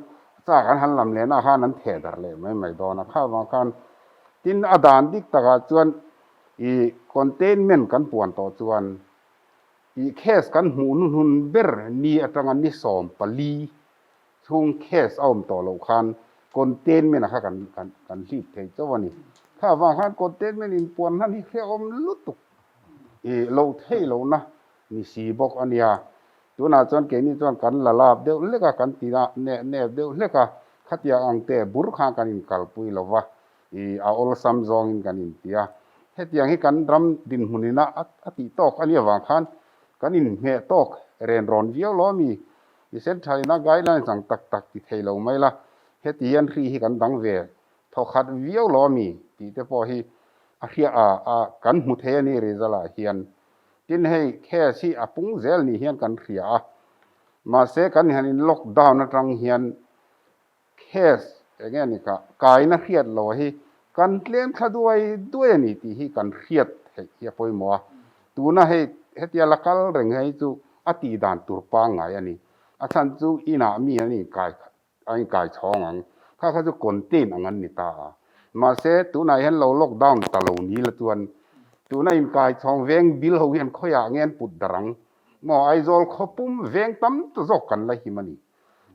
chak an han lam lehna khan an theh darh leh mai mai dawn a. Kha vang khan tin a dan dik takah chuan ih containment kan puan tawh chuan Tih case kan hmuh hnuhnun ber ni atanga ni 14 chhung case a awm tawh loh khan containment a kha kan kan kan hlip thei chauh a ni. Kha avang khan containment in puan hlan hi hrehawm lutuk i lo thei lohna ni si bawk a nia. Tunah chuan keini chuan kan la lap deuh hlek a, kan ti nep nep deuh hlek a, khatiang ang teh bur khan kan inkalpui lo va. I a awlsam zawngin kan inti a, hetiang hi kan ram dinhmun ina a tih tawk a nih avang khan kan inhmeh tawk ren rawn viau lo ami? I central ina guidelines ang tak tak ti thei lo mai la, heti hian hri hi kan dang ve thawkhat viau lo ami tih te pawh hi a hria a a kan hmu thei a ni result ah hian. Tin hei case hi a pung zel ni hian kan hria a, mahse kan han in lockdown atang hian Case eng nge ni kha, kaina hriat lo hi kan tlem thla duai duai a ni tih hi kan hriat theih hi a pawimawh a. Tuna hei hetia la kal reng hei chu a tih dan tur pangngai a ni. A chhan chu inah mi an inkai a inkai chhawng ang. Kha kha chu contain ang an ni ta a. Mahse tunah hian lo lockdown ta lo ni la chuan tuna inkai chhawng veng bil ho hian khawiah nge an put darh ang maw Aizawl khawpum veng tam ta zawk kan la him a ni.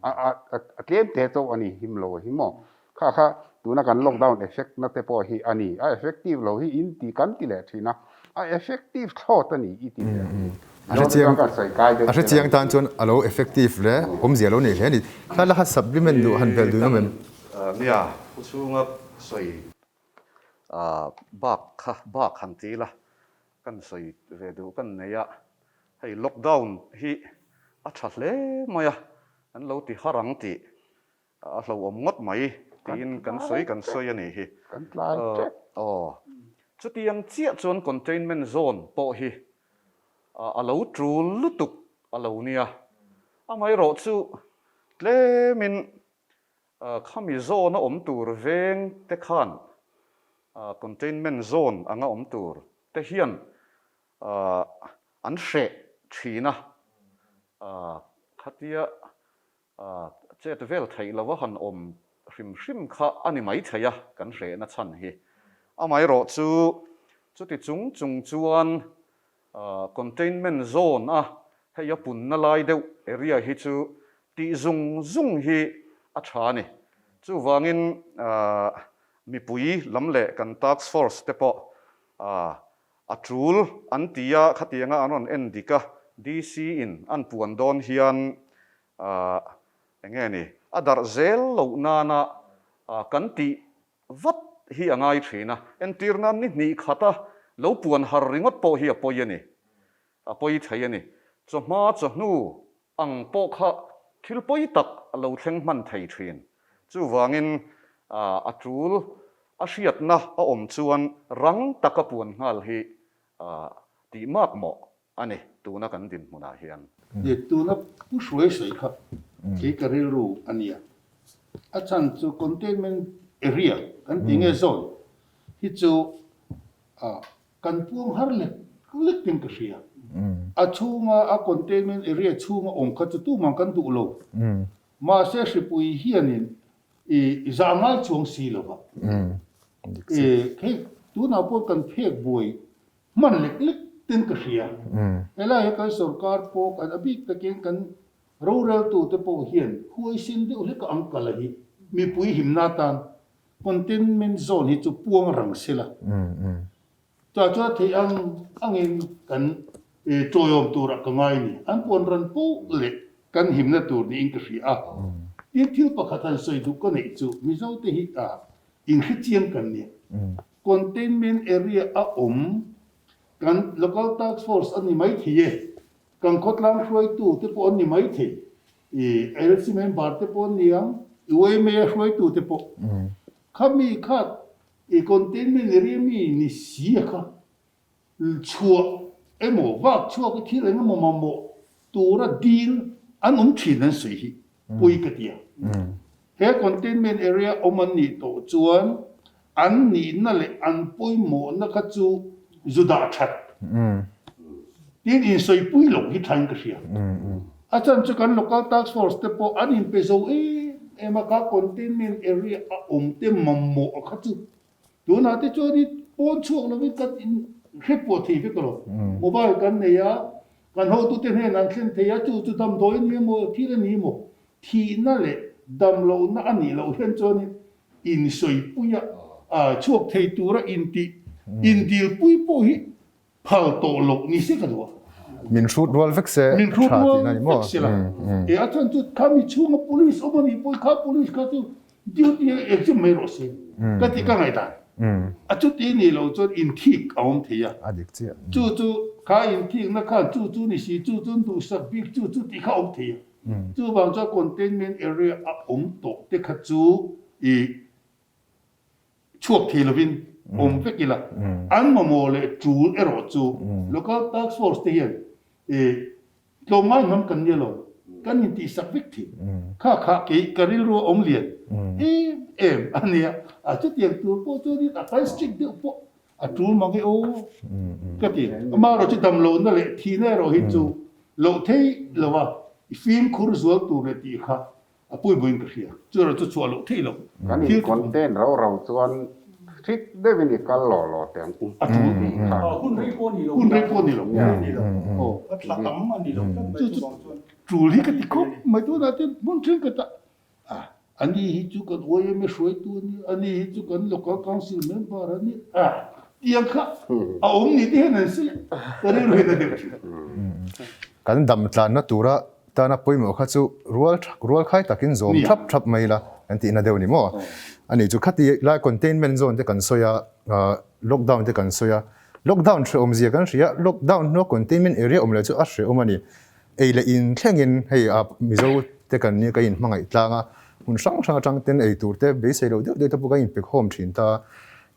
A tlem te chauh a ni him lo hi maw? Kha kha tuna kan lockdown effect na te pawh hi a ni. A effective lo hi in ti kan ti leh thin a, a effective thlawt a ni i ti leh ang. A hrechiang a hrechiang tan chuan a lo effective le awmzia lo nei hle a ni. Hla la kha supplement duh han bel dun awm em? Nia, pu chhunga sawi bak kha bak han ti la, kan sawi ve duh kan nei a, Hei lockdown hi a tha hle mai a, an lo ti har ang tih a hlauhawm ngawt mai tiin kan sawi kan sawi a nih hi. Kan tlai tep. Aw. Chutiang chiah chuan containment zone pawh hi a lo tul lutuk a lo nia. Amaherawh chu tlemin khami zone a awm tur veng te khan containment zone anga awm tur te hian. an hreh thin a, khatia chet vel theih lova han awm hrim hrim kha a ni mai thei a kan hrehna chhan hi. Amaherawhchu chuti chung chung chuan Containment zone a hei a punna lai deuh area hi chu tih zung zung hi a tha a ni. Chuvangin mipui lam leh kan task force te pawh a tul an ti a, khatianga an rawn en dik a, DC in an puan dawn hian eng nge ni, a darh zel loh nana kan tih Vat hi a ngai thin a, entir nan ni hnih khata lo puan har ringawt pawh hi a pawi a ni. A pawi thei a ni. Chawhma chawhnu ang pawh kha thil pawi tak a lo thleng hman thei thin. Chuvangin a tul a hriatna a awm chuan rang taka puan nghal hi tih mak mawh a ni tuna kan dinhmunah hian. Ni, tuna Pu Hruai sawi kha kei ka rilru a nia. A chhan chu containment area kan tih nge zone hi chu kan puang har lek lek in ka hria. A chhunga a containment area chhunga awm kha chu tumah kan duh lo. Mahse hripui hianin i zah ngai chuang si lova. Hei tunah pawh kan phek buai Hman lek lek ten ka hria. Helai hi kan sorkar pawh kan a bik takin kan roreltute pawh hian huaisen deuh hlek a ang kal a hi mipui himna atan containment zone hi chu puang rang sela. Chah chuan theih ang angin kan tawiawm turah ka ngai a ni. An puan ran poh leh kan himna tur niin ka hria a. Tin thil pakhat han sawi duh ka neih chu Mizote hi inhrechiang kan nia. Containment area a awm kan local task force a ni mai thei e, kan khawtlang hruaitu te pawh an ni mai thei, i LC member te pawh an ni ang, yma hruaitu te pawh. Khami kha i containment area mi ni si a kha Chhuah emaw vak chhuak i thil eng emaw mamawh tura dil an awm thin an sawi hi pawi ka ti a. He containment area awm an nih tawh chuan an nihna leh an pawimawhna kha chu zu dah that tin insawipui loh hi thain ka hria. A chhan chu kan local task force te pawh an inpe zo em em a, kha containment area a awm te mamawh kha chu Tunah te chuan i pawn chhuak lovin kan inhre pawh thei vek lo. Mobile kan nei a, kan hotute hnenah an thlen thei a, chu chu damdawi a ni emaw, thil a ni emaw, thihna leh damlohna a nih loh hian chuanin insawipuia chhuak thei tura intih indilpui pawh hi Phal tawh loh ni se ka duh a. Min hrut rual vek se Min hrut tha rual tihna ni maw? vek se la. E a chuan chu kha mi chhunga police awm a nih pawhin kha police kha chu duty a exam mai rawh se ka ti ka ngaihdan. A chuti nih loh chuan inthik a awm thei a. A dik chiah. Chu chu kha inthikna khan chu chu ni si chu chu an duhsak bik chu chu tih kha a awm thei a. Chuvang chuan containment area a awm tawh te kha chu i Chhuak thei lovin awm vek ila, an mamawh leh tul erawh chu local task force te hian tlawmngai hnam kan nia lo, kan intihsak vek thei. Kha kha kei ka rilru a awm lian em em a nia, a chutiang tur pawh chuanin a kan strict deuh pawh a tul mang e aw ka ti. Amaherawh chu damlohna leh thihna erawh hi chu loh thei lova fimkhur zual tur leh tih kha A pui buin ka hria. Chu erawh chu chhuah loh theih loh. Kan in contain rau rau chuan hrik deuhin i kal law law teh ang u. A tul. Hun rei pawh a ni lo. Hun rei pawh a ni lo. A ni lo. A thla tam a ni lo tlat mai chu vang chuan. Tul hi ka ti khawp mai tunah chuan hmun thenkhat ah a ani hi chu kan YMA hruaitu a ni, ani hi chu kan local council member a ni a tiang kha a awm ni te hian an sawi a, ka rilru hian a deuh thin. Kan dam tlanna tura Tana pawimawh kha chu rual rual khai takin zawm thap thap mai ila kan tihna deuh ni maw? A nih chu khati lai containment zone te kan sawi a, lockdown te kan sawi a, lockdown hrehawm zia kan hria, lockdown hnua containment area awm leh chu a hrehawm a ni. Ei leh in thlengin hei a Mizo te kan nia ka inhmangaih tlang a, hmun hrang hrang atang ten ei tur te beisei loh deuh deuh te pawh kan inpekawm thin ta.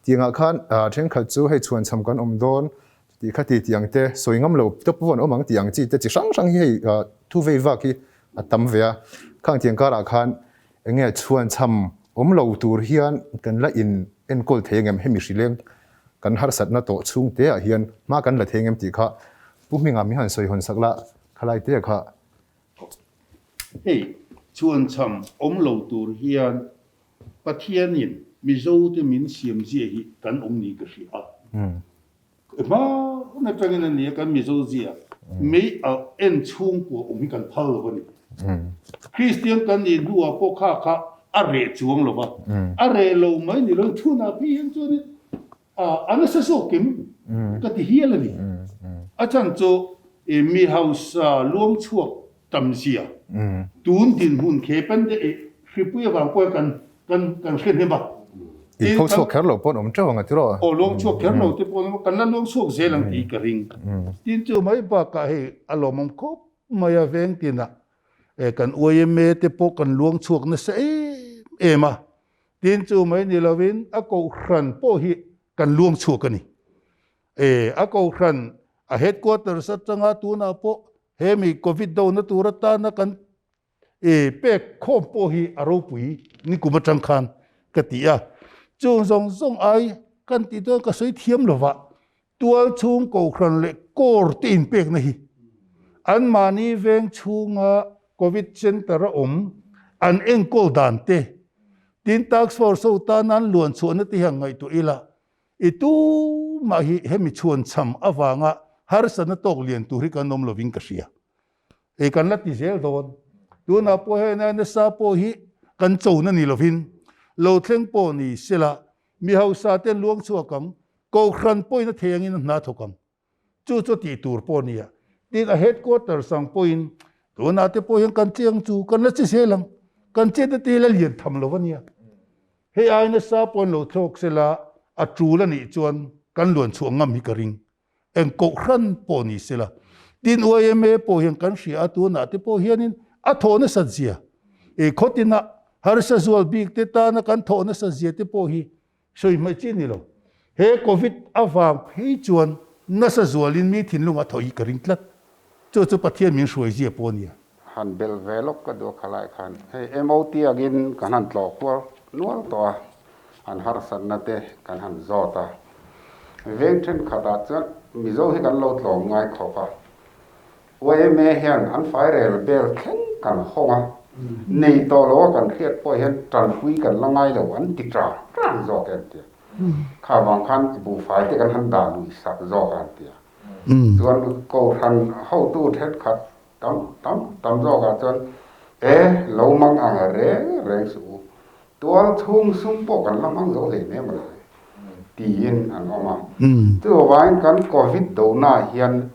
Tiangah khan thenkhat chu hei chhuanchham kan awm dawn, Tih kha ti tih ang te, sawi ngam lo te pawh an awm ang tih ang chi te chi hrang hrang hi hei thu vei vak hi a tam ve a. Khang tiang karah khan eng nge chhuanchham awm lo tur hian kan la in enkawl thei ang em? Hemi hrileng kan harsatna tawh chhung te ah hian hma kan la thei ang em tih kha Pu Hminga min han sawi hawn sak la, khalai te kha. Hei, chhuanchham awm lo tur hian Pathianin Mizote min siam zia hi kan awm niin ka hria a. Hma hun atangin a nia kan Mizo zia mei a en chhungkua awm hi kan phal lo a ni. Kristian kan nih hnuah pawh kha kha a reh chuang lo va, a reh lo mai ni lo chhunah phei hian chuanin a nasa zawk em ka ti hial a ni. A chhan chu mi hausa luang chhuak tam zia tun dinhmun khe pandemic hripui avang pawh hian kan kan hre hnem a. In pho chhuak kher lo pawh an awm teuh ang a tiraw? Aw luang chhuak kher lo te pawh an awm a, kan la luang chhuak zel ang tih ka ring. Tin chu mai bakah hei a lawmawm khawp mai a veng tinah kan yma te pawh kan luang chhuak nasa em em a. Tin chu mai ni lovin a kohhran pawh hi kan luang chhuak a ni. E, a kohhran a headquarters atanga tunah pawh he mi Covid dona tur atana kan e pek khawm pawh hi a ropui nikum atang khan ka ti a. Chung zawng zawng ai kan tih chuan ka sawi thiam lova tual chhung kohhran leh core te inpekna hi anmahni veng chhunga Covid center a awm an enkawl dan te tin task force ho tana an luan chhuahna te hian ngaihtuah ila I tumah hi hemi chhuan cham avanga harsatna tawk lian tur hi kan awm lovin ka hria. Hei kan la ti zel dawn. Tunah pawh hei nasa pawh hi kan chona ni lovin lo thleng pawh ni sela mi hausa ten luang chhuak ang, kohhran pawhin a thei angin a hna thawk ang. Chu chu tih tur pawh a nia. Tin, a headquarters ang pawhin tunah te pawh hian kan chiang chu kan la chi zel ang. Kan chet na te hi la lian tham lo a nia. Hei ai nasa pawh an lo thlawk sela a tul a nih chuan kan luan chhuah ngam hi ka ring. Eng kohhran pawh ni sela. Tin, yma pawh hian kan hria a tunah te pawh hianin a thawh nasat zia. I khawtinah harsa zual bik te tana kan thawh nasat zia te pawh hi Sawi hmaih chi ni lo. He Covid avang phei chuan nasa zualin mi thinlung a thaw hi ka ring tlat. Chu chu Pathian min hruai zia pawh a nia. Han belh ve lawk ka duh a khalai khan hei MOT angin kan han tlawh kual nual tawh a, an harsatna te kan han zawt a. Veng thenkhatah chuan Mizo hi kan lo tlawm ngai khawp a, Yma hian an fairel bel thleng kan hawng a, nei tawh lo a kan hriat pawh hian tanpui kan la ngai lo an ti ṭang ṭang zawk e an ti a. Kha vang khan buhfai te kan han dah lui sak zawk a an ti a. Chuan Kohhran hotu thenkhat tam tam tam zawkah chuan e lo mang ang reng reng suh u, Tual chhung sum pawh kan la hmang zo hle mai maw le tiin an awm a. Chuvangin kan Covid donaah hian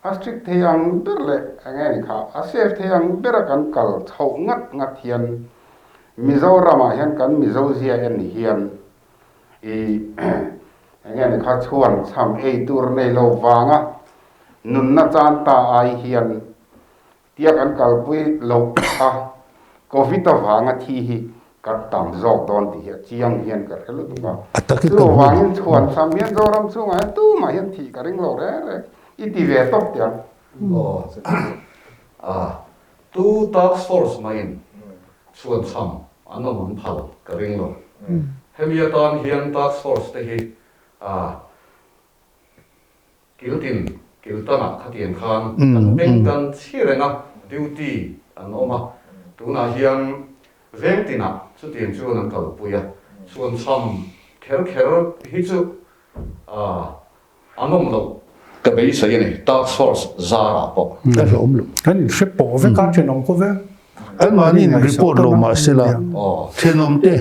a strict thei ang ber leh eng nge ni kha a safe thei ang bera kan kal chhoh ngat ngat hian Mizoramah hian kan Mizo zia en hian i eng nge ni kha chhuan chham ei tur nei lo vanga nunna chan ta ai hian Tia kan kalpui loh a, Covid avanga thi hi kan tam zawk dawn tih hi a chiang hian ka hre lutuk a. Chuvangin chhuan sam hian Zoram chhungah hian tumah hian thih ka ring lo reng reng i ti ve tawp teh ang. Aw, tu task force maiin chhuan cham an awm an phal ka ring lo. Hemi atan hian task force te hi Kil tin kil tanah khatiang khan kan beng tan chhi reng a, duty an awm a, tunah hian veng tinah chutiang chuan an kalpui a, chhuanchham kher kher hi chu an awm loh. Ka beisei a ni, task force zarah pawh. Ka hlawm lo. Kan inhre pawh vek a, thenawm khaw vek. Anmahni in report lo mah sela, thenawm te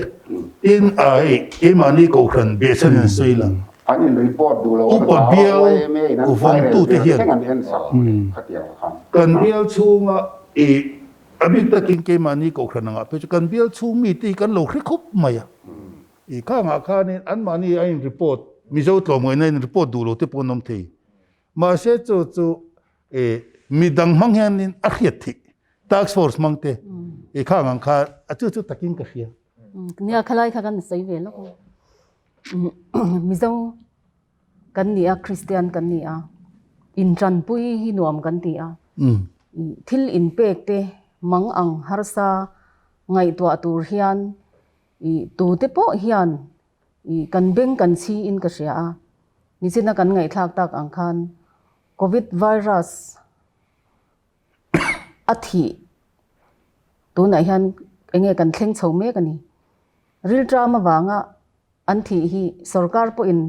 in a hei keimahni kohhran behchhan in sawi lang. An in report duh lo Upa bial vawngtute hian kan bial chhunga i a bik takin keimahni kohhran angah phei chu kan bial chhung mite hi kan lo hre khawp mai a. I khangah khanin anmahni a in report Mizo tlawmngaihna in report duh lo te pawh an awm thei. Mahse chu chu e midang hmang hianin a hriat theih task force hmang te e khang ang kha a chu chu takin ka hria. Nia khalai kha kan sawi ve lawk. Mizo kan ni a Christian kan ni a intanpui hi nuam kan ti a thil inpek te mang ang harsa ngaihtuah tur hian tute pawh hian kan beng kan chhi in ka hria a nichina kan ngaihthlak tak ang khan. Covid virus a thih tunah hian enge kan thleng chho mek a ni. Rilṭam avanga an thih hi sorkar pawhin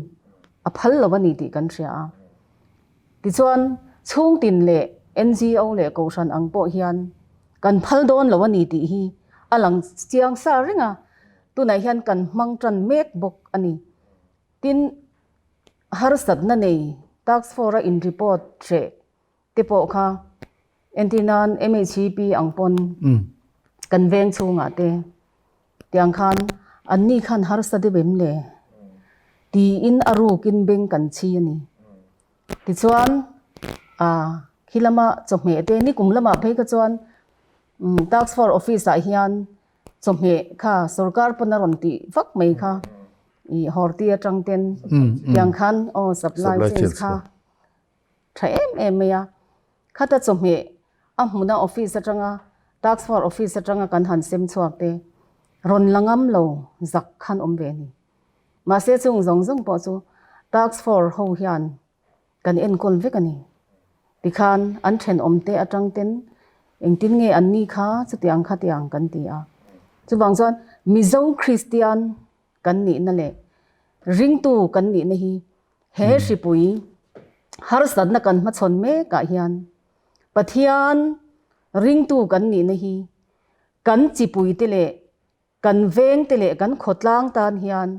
a phal lo a ni tih kan hria a. Tichuan, chhungtin leh NGO leh kohhran ang pawh hian kan phal dawn lo a ni tih hi a lang chiang sa reng a, tunah hian kan hmang tan mek bawk a ni. Tin, harsatna nei Task Force-a in report hreh te pawh kha entir nan MHEP ang pawn kan veng chhungah te tiang khan an ni khan harsa deuh em le tiin a rukin beng kan chhi a ni. Tichuan ah khi lama chawhmeh te nikum lamah phei kha chuan Task Force office ah hian chawhmeh kha sorkar pawn a rawn tih vak mai kha ih horti atang ten tiang khan aw supply chains kha tha em em mai a, khata chawhmeh a hmuna office atanga task force office atanga kan han sem chhuak te rawn la ngam lo zak khan awm ve a ni. Mahse chung zawng zawng pawh chu task force ho hian kan enkawl vek a ni. Tikhan an thenawm te atang ten engtin nge an ni kha chutiang khatiang kan ti a. Chuvang chuan Mizo Kristian kan nihna leh ringtu kan nihna hi He hripui harsatna kan hmachhawn mekah hian Pathian ringtu kan nihna hi kan chipuite leh kan vengte leh kan khawtlang tan hian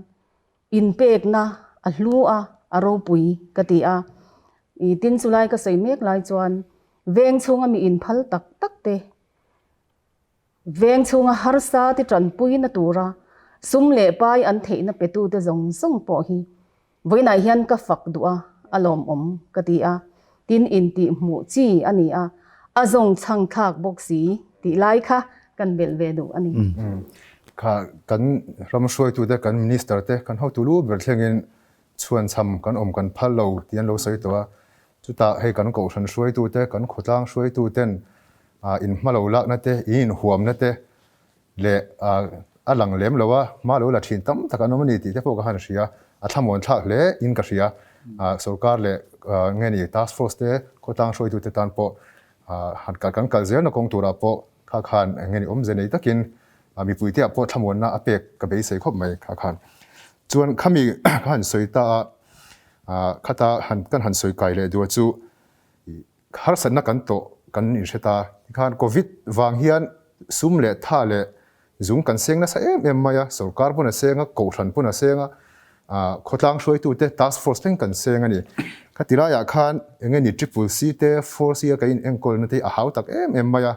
inpekna a hlu a, a ropui ka ti a. I tin chulai ka sawi mek lai chuan veng chhunga mi inphal tak tak te Veng chhunga harsa te tanpuina tura sum leh pai an theihna petute zawng zawng pawh hi vawiinah hian ka fak duh a, a lawmawm ka ti a, tin intih hmuh chi a ni a, a zawng chhang thlak bawk si tih lai kha kan belh ve duh a ni. Kha kan ram hruaitute, kan minister te, kan hotu lu ber thlengin chhuanchham kan awm kan phal lo tih an lo sawi tawh a, chutah hei kan kohhran hruaitute, kan khawtlang hruaituten In hma lo lakna te, in inhuamna te leh a lang lem lo a, hma lo la thin tam tak an awm a ni tih te pawh ka han hria. A thlamuan thlak hle in ka hria. Sorkar leh nge ni task force te, khawtlang hruaitute tan pawh han kal kan kal zelna kawng turah pawh kha khan nge ni awmze nei takin mipuite ah pawh thlamuanna a pek ka beisei khawp mai kha khan. Chuan khami ka han sawi ta a, khata han kan han sawi kai leh duh chu Harsatna kan tawh kan inhre ta. Tikhan Covid vang hian sum leh tha leh zung kan seng nasa em em mai a, sorkar pawn a seng a, kohhran pawn a seng a, khawtlang hruaitute task force thleng kan seng a ni. Khati laiah khan eng nge ni triple C te four C a kan in enkawlna te hi a hau tak em em mai a.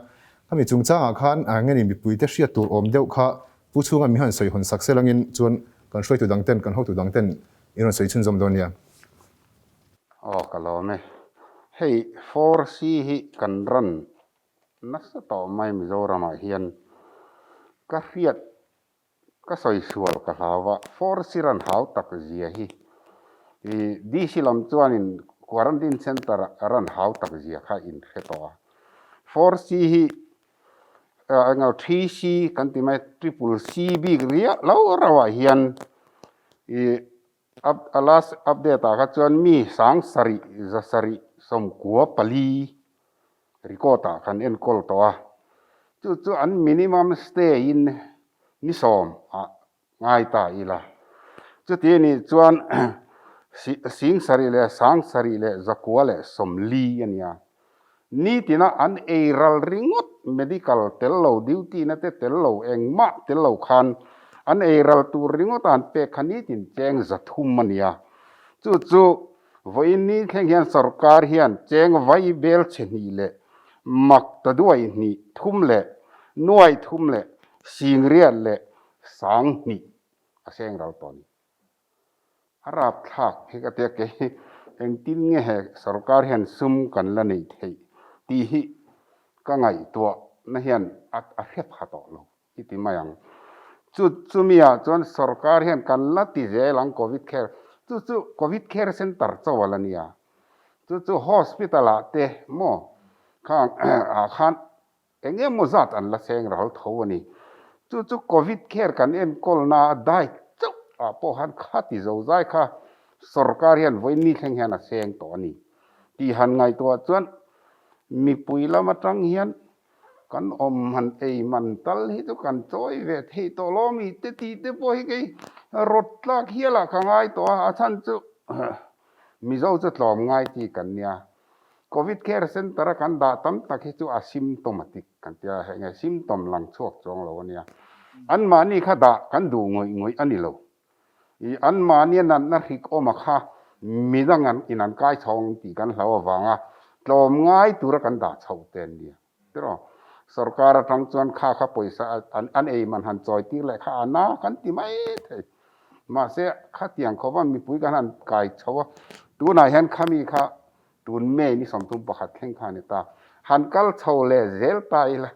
Khami chungchangah khan eng nge ni mipuite hriat tur awm deuh kha pu chhunga mi han sawi hawn sak sel angin chuan kan hruaitu dang ten kan hotu dang ten in rawn sawi chhunzawm dawn nia. Aw ka lawm e. Hei 4C hi kan ran nasa tawh mai Mizoramah hian ka hriat ka sawi sual ka hlau a, 4C ran hau tak zia hi i DC lam chuanin quarantine centre a ran hau tak zia kha in hre tawh a. 4C hi englo 3C kan ti mai triple C bik riah lo rauh ah hian i A last update ah kha chuan mi 7000 794 record ah kan enkawl tawh a, chu chu an minimum stay in ni sawm ah ngai ta ila. Chuti a nih chuan 7,740 a nia. Nitina an ei ral ringawt medical tel lo, duty na te tel lo, engmah tel lo khan an ei ral tur ringawt a an pek kha nitin cheng 300 a nia. Chu chu vawiin ni thleng hian sorkar hian cheng vai bel chhe hnih leh mak ta duai hnih thum leh nuai thum leh singriat leh sang hnih a seng ral tawh a ni. A rapthlak hi ka tia kei engtin nge he sorkar hian sum kan la neih theih tih hi ka ngaihtuah na hian a hre pha tawh lo i ti mai ang. Chu chumi ah chuan sorkar hian kan la ti zel ang covid care chu chu covid care center chaw a la nia chu chu hospital ah te maw khang ah khan Eng emaw zat an la seng ral tho a ni. Chu chu Covid care kan enkawlna a dai chauh ah pawh khan kha ti zo zai kha sorkar hian vawiin ni thleng hian a seng tawh a ni. Tih han ngaihtuah chuan mipui lam atang hian kan awm han ei man tal hi chu kan chawi ve thei tawh lo mi te tih te pawh hi kei rawt tlak hialah ka ngai tawh a, a chhan chu Mizo chu tlawm ngai chi kan nia. Covid Care Centre a kan dah tam tak hi chu asymptomatic kan tia hei nge symptom lang chhuak chuang lo a nia. Anmahni kha dah kan duh ngawih ngawih a ni lo. I anmahnia natna hrik awma kha midang an in an kai chho ang tih kan hlau avanga tlawm ngai tura kan dah chhoh te an nia. Tiraw? Sorkar atang chuan kha kha pawisa an an ei man han chawi tir leh kha a na kan ti mai thei. Mahse khatiang khawpa mipui kan han kai chho a, tunah hian khami kha Tun May ni 31 thleng kha a ni ta. Han kal chho leh zel ta ila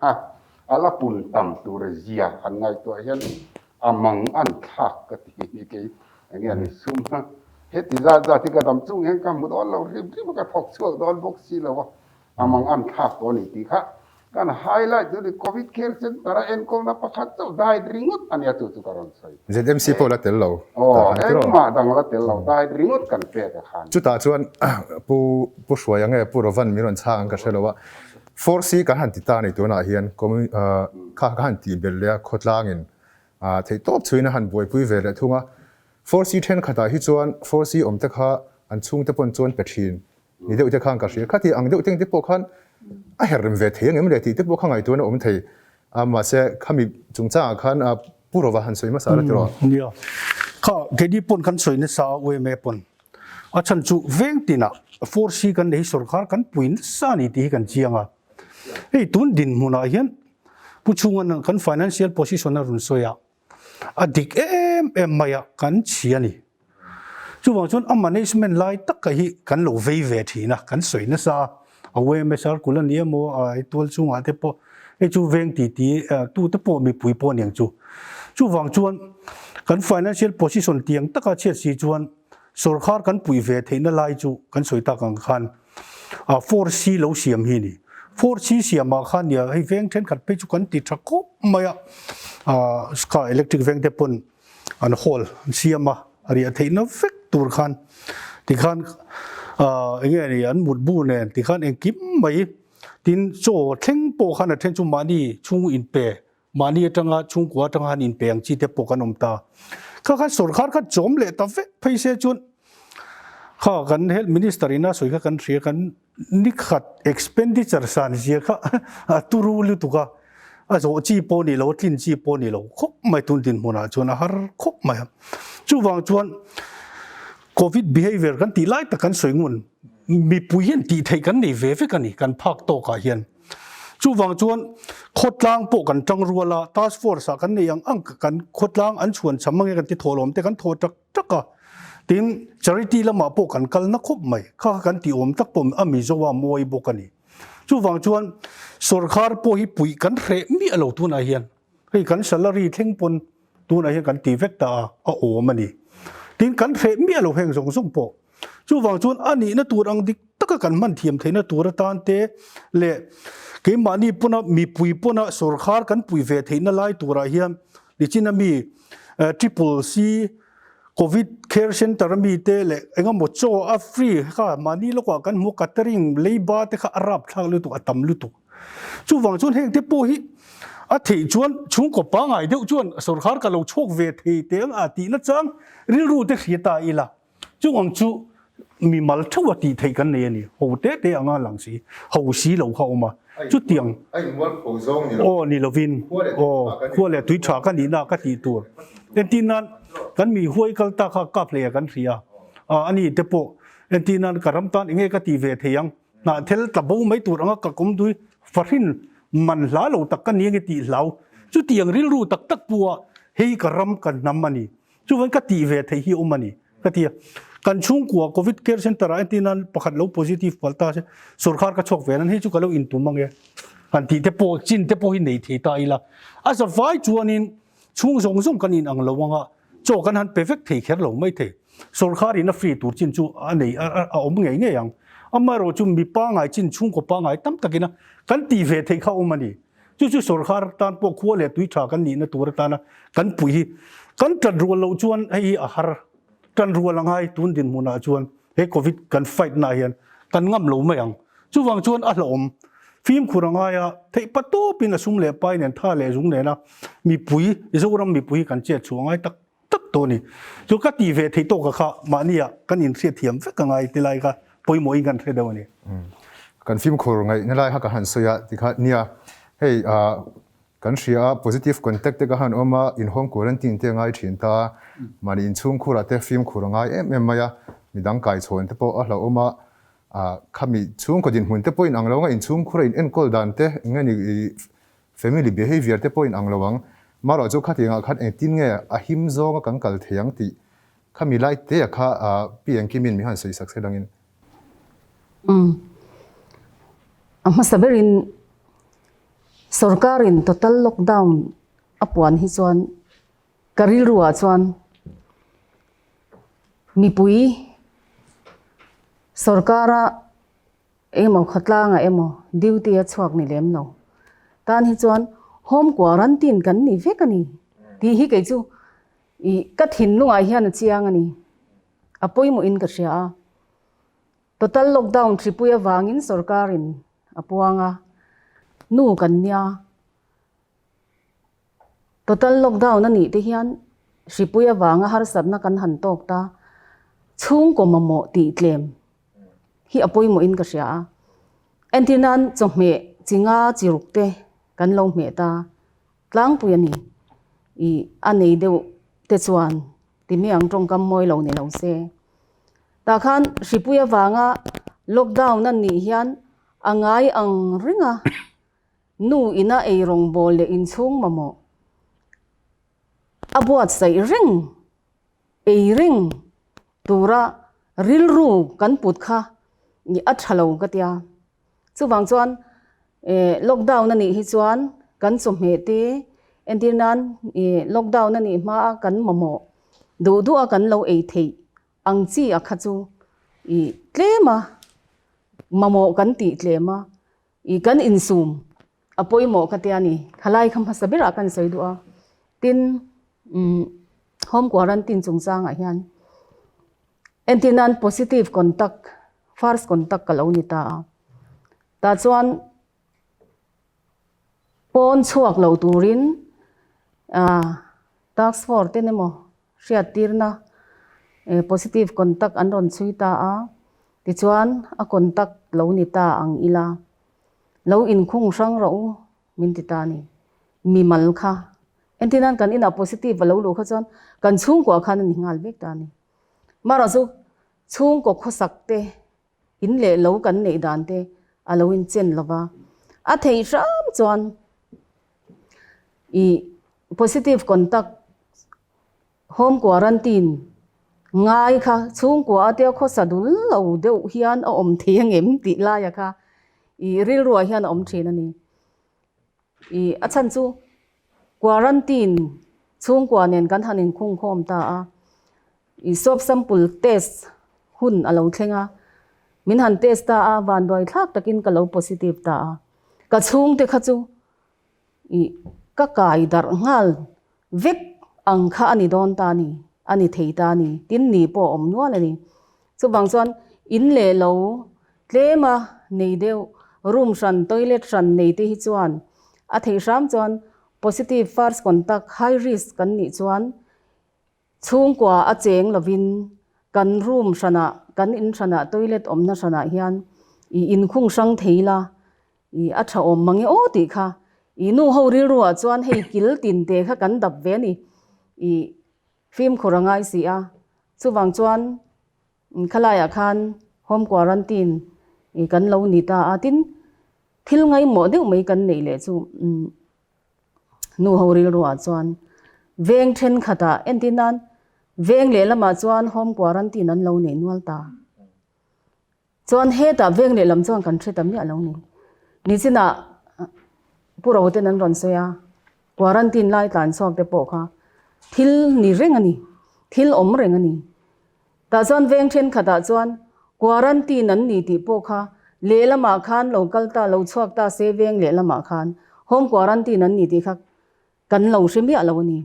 a la pun tam tur zia han ngaihtuah hian a mang an thlak ka ti hi kei enge an sum a. Heti zat zat hi ka dam chung hian ka hmu dawn lo hrim hrim a, ka thawk chhuak dawn bawk si lo a, a mang an thlak tawh a ni tih kha kan highlight chu ni Covid Care Centre a enkawlna pakhat chauh diet ringawt a nia chu chu ka rawn sawi. ZMC pawh la tel lo tah khan tiraw? Engmah dang la tel lo diet ringawt kan pek a khan. Chutah chuan Pu Pu Hruaia nge Pu Rovan min rawn chhang ang ka hre lo a, Four C kan han ti ta a ni tunah hian kha ka han tih belh leh a khawtlangin theihtawp chhuiin a han buaipui ve leh thung a. Four C thenkhatah hi chuan Four C awmte kha an chhungte pawn chuan pe thin Ni deuh te khan ka hria. Khati ang deuh teng te pawh khan a her rem ve thei ang em le tih te pawh kha ngaihtuahna awm thei. A mahse khami chungchangah khan a Pu Rova han sawi hmasa la tiraw? Nia. Kha keini pawn kan sawi nasa a UMA pawn. A chhan chu veng tinah force hi kan nei hi sorkar kan pui nasa a ni tih hi kan chiang a. Hei tun dinhmunah hian Pu Chhunga kan financial position a rawn sawi a. A dik em em mai a, kan chhi a ni. Chuvang chuan a management lai taka hi kan lo vei ve thin a, kan sawi nasa a, a YMSR kul a ni emaw, a tual chungah te pawh hei chu veng ti ti tu te pawh mipui pawh a ni ang chu. Chuvang chuan kan financial position tiang taka chhiat si chuan sorkar kan puih ve theihna lai chu kan sawi tak ang khan a 4C lo siam hi a ni. 4C siamah khan nia hei veng thenkhat phei chu kan ti tha khawp mai a, ah kha electric veng te pawn an hall an siam a, a riah theihna vek tur khan tikhan ah eng nge ni an mutbu nen tikhan engkim mai tin chaw thleng pawh khan a then chu mahni chhung inpe Mahni atanga chhungkua atanga han inpe ang chi te pawh kan awm ta. Kha khan sorkar kha chawm leh ta vek phei se chuan kha kan health minister ina sawi kha kan hria kan nikhat expenditure san zia kha a turu lutuk a, a zawh chi pawh ni lo, a tlin chi pawh ni lo khawp mai tun dinhmunah chuan a har khawp mai a. Chuvang chuan Covid behavior kan tih lai tak kan sawi ngun mipui hian tih theih kan nei ve vek a ni kan phak tawkah hian. Chuvang chuan khawtlang pawh kan tang rual a, task force ah kan nei ang ang kan khawtlang an chhuan cham ange kan ti thawhlawm te kan thaw tak tak a. Tin, charity lamah pawh kan kal na khawp mai, kha kha kan tih awm tak pawh a Mizo a mawi bawk a ni. Chuvang chuan sorkar pawh hi puih kan hreh miah lo tunah hian. Hei kan salary thleng pawn tunah hian kan ti vek ta a, a awm a ni. Tin, kan hreh miah lo heng zawng zawng pawh. Chuvang chuan a nihna tur ang dik taka kan hman thiam theihna tur atan te leh keimahni pawna mipui pawna sorkar kan pui ve theihna lai turah hian nichina mi Triple C Covid Care Centre a mi te leh engemaw chaw a free kha mahni lawkah kan hmu a catering leiba te kha a rapthlak lutuk a tam lutuk. Chuvang chuan heng te pawh hi a theih chuan chhungkaw pangngai deuh chuan sorkar ka lo chhuak ve thei teh ang a tihna chang rilru te hria ta ila. Chung ang chu mimal theuh a tih theih kan nei a ni. Ho te te anga lang si, ho si lo kha a awm a. Chutiang aw ni lovin aw khua leh tui tha ka nihna ka tih tur. Entir nan kan mi huai kal ta kha kap hlei a kan hria a, ani te pawh entir nan ka ram tan enge ka tih ve thei ang, hnahthel tla bo mai tur anga ka kawm dui fahrin man hla lo tak ka ni ange tih hlau. Chutiang rilru tak tak pawha hei ka ram ka hnam a ni. Chuvan ka tih ve theih hi a awm a ni ka ti a. Kan chhungkua Covid Care Centre ah entir nan pakhat lo positive palh ta se sorkar ka chhuak ve nan hei chu ka lo intum ang e han tih te pawh chin te pawh hi nei thei ta ila. A zavai chuanin chhung zawng zawng kan inang lo anga chaw kan han pe vek thei kher lo mai thei. Sorkar in a free tur chin chu a nei a awm ngei ngei ang. Amaherawh chu mi pangngai chin chhungkaw pangngai tam takina kan tih ve theih kha a awm a ni. Chu chu sorkar tan pawh khua leh tui tha kan nihna tur atana kan pui hi kan tan rual loh chuan hei hi a har tan rual a ngai tun dinhmunah chuan he covid kan fight na hian kan ngam lo mai ang. Chuvang chuan a hlauhawm fimkhur a ngai a, theih pa tawpin a sum leh pai nen tha leh zung nena mipui, Zoram mipui hi kan chet chhuah a ngai tak tak tawh a ni. Chu ka tih ve theih tawka kha mahnia kan inhriat thiam vek a ngai ti lai kha pawimawhin kan hre deuh a ni. Kan fimkhur ngaihna lai kha ka han sawi a tikha nia hei kan hria a positive contact te ka han awm a in home quarantine te a ngai thin ta mahni inchhungkhurah te fimkhur a ngai em em mai a midang kaichhawn te pawh a hlauhawm a khami chhungkaw dinhmun te pawh in ang lo ang a inchhungkhura in enkawl dan te eng nge ni Family behavior te pawh in ang lo ang. Marawh chu khatiangah khan engtin nge a him zawnga kan kal thei ang tih khami lai te a kha Pi Engkimin min han sawi sak se dangin. Umm. A hmasa berin sorkarin total lockdown a puan hi chuan ka rilruah chuan mipui sorkara Engemaw khawtlangah emaw duty a chhuak ni lem lo tan hi chuan home quarantine kan ni vek a ni tih hi kei chu ih ka thinlungah hian a chiang a ni. A pawimawhin ka hria a, total lockdown hripui avangin sorkarin a puang a, nu kan nia. Total lockdown a nih te hian hripui avanga harsatna kan han tawk ta, chhungkaw mamawh tih tlem hi a pawimawhin ka hria a. Entir nan chawhmeh chi nga chi ruk te kan lo hmeh ta tlangpui a ni. Ih a nei deuh te chuan ti mai ang tawngkam mawi lo ni lo se. Tah khan hripui avanga lockdown a nih hian a ngai ang reng a. Nu ina ei rawngbawl leh inchhung mamawh a buatsaih reng, ei reng tura rilru kan put kha a tha lo ka tia. Chuvang chuan lockdown a nih hi chuan kan chawhmeh te entir nan lockdown a nih hmaa kan mamawh duh duh a kan lo ei theih ang chi a kha chu tlem a mamawh kan tih tlem a. I kan insum a pawimawh ka tia ni. Khalai kha hmasa berah kan sawi duh a. Tin, umm home quarantine chungchangah hian entir nan positive contact, first contact ka lo ni ta a. Tah chuan pawn chhuak lo turin ah task force ten emaw hriattirna positive contact an rawn chhui ta a, tichuan a contact lo ni ta ang ila, lo inkhung hrang rawh u min ti ta a ni. Mimal kha, entir nan kan inah positive a lo luh kha chuan kan chhungkua khan a ni nghal vek ta a ni. Marawh chu chhungkaw khawsak te In leh lo kan neih dan te a lo inchen lo va, a theih hram chuan ih positive contact home quarantine ngai kha chhungkua a tia khawsa dul lo deuh hian a awm thei angem tih laia kha ih rilruah hian a awm thin a ni. Ih a chhan chu quarantine chhungkua nen kan han inkhungkhawm ta a. I swab sample test hun a lo thleng a, min han test ta a, vanduai thlak takin ka lo positive ta a. Ka chhungte kha chu i ka kai darh nghal vek ang kha a ni dawn ta a ni, a ni thei ta a ni, tin ni pawh a awm nual a ni. Chuvang chuan in leh lo tlem a nei deuh, room hran, toilet hran nei te hi chuan a theih hram chuan positive first contact high risk kan nih chuan Chhungkua a cheng lovin kan room hranah, kan in hranah, toilet awmna hranah hian i inkhung hrang thei la, i a tha awm mang e aw tih kha i nu ho rilruah chuan hei kil tin te kha kan dap ve a ni, i fimkhur a ngai si a. Chuvang chuan khalaiah khan home quarantine i kan lo ni ta a, tin thil ngaimawh deuh mai kan neih leh chu Nu ho rilruah chuan veng thenkhatah entir nan veng lehlamah chuan home quarantine an lo nei nual ta. Chuan hetah veng lehlam chuan kan hre ta miah lo ni. Nichinah Pu Ro ten an rawn sawi a, quarantine lai tlan chhuak te pawh kha thil ni reng a ni, thil awm reng a ni. Tah chuan veng thenkhatah chuan quarantine an ni tih pawh kha lehlamah khan lo kal ta, lo chhuak ta se veng lehlamah khan home quarantine an ni tih kha kan lo hre miah lo a ni.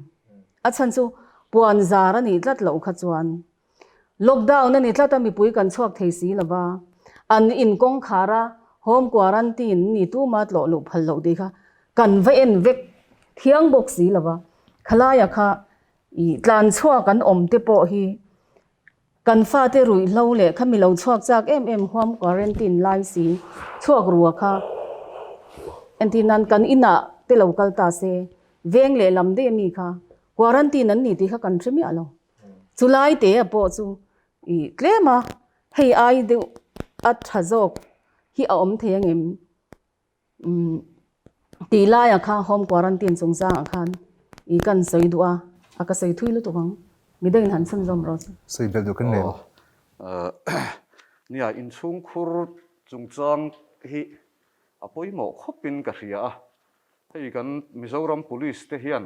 A chhan chu puan zar a nih tlat loh kha chuan lockdown a ni tlat a, mipui kan chhuak thei si lo va. An in kawngkhar a home quarantine ni tuma tlawh luh phal loh tih kha kan va en vek thiang bawk si lo va. Khalaia kha ih tlan chhuak an awm te pawh hi kan fate ruihhlo leh khami lo chhuak chak em em huam quarantine lai si chhuak rua kha entir nan kan inah te lo kal ta se veng leh lam daih ami kha quarantine an ni tih kha kan hre miah lo. Chulai te a pawh chu ih tlem a hei ai deuh a tha zawk hi a awm thei angem umm tih laiah kha home quarantine chungchangah khan ih kan sawi duh a, a ka sawi thui lutuk ang midangin han chhunzawm rawh chu. Sawi belh duh kan nei lo. Nia inchhungkhur chungchang hi a pawimawh khawpin ka hria a, hei kan Mizoram Police te hian